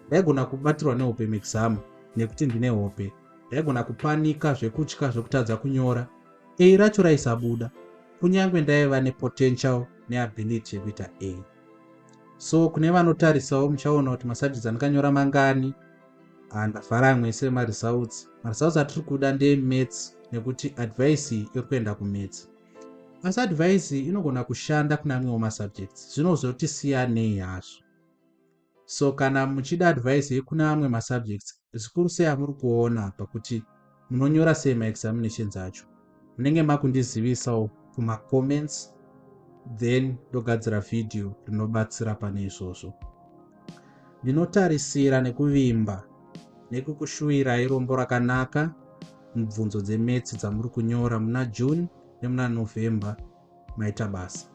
ndaigona kubatirwa nehope muexam nekuti ndine hope. Ndaigona kupanika zvekutya, zvekutadza kunyora. A racho raisabuda kunyange ndaiva nepotential neability yekuita A. So kune vanotarisawo, muchaona kuti masubjects andakanyora mangani. Ndavhara amwe ese maresults. Maresults atiri kuda ndemaths, nekuti advice iri kuenda kumaths, asi advice inogona kushanda kuna amwewo masubjects, zvinozoti siyanei hazvo. So kana muchida advice yekuna amwe masubjects, zvikuru sei amuri kuona pakuti munonyora sei maexaminations acho, munenge makundizivisawo kumacomments, then ndogadzira vhidhiyo rinobatsira pane izvozvo. Ndinotarisira nekuvimba nekukushuwirai rombo rakanaka mubvunzo dzemaths dzamuri kunyora muna June nemuna November. Maita basa.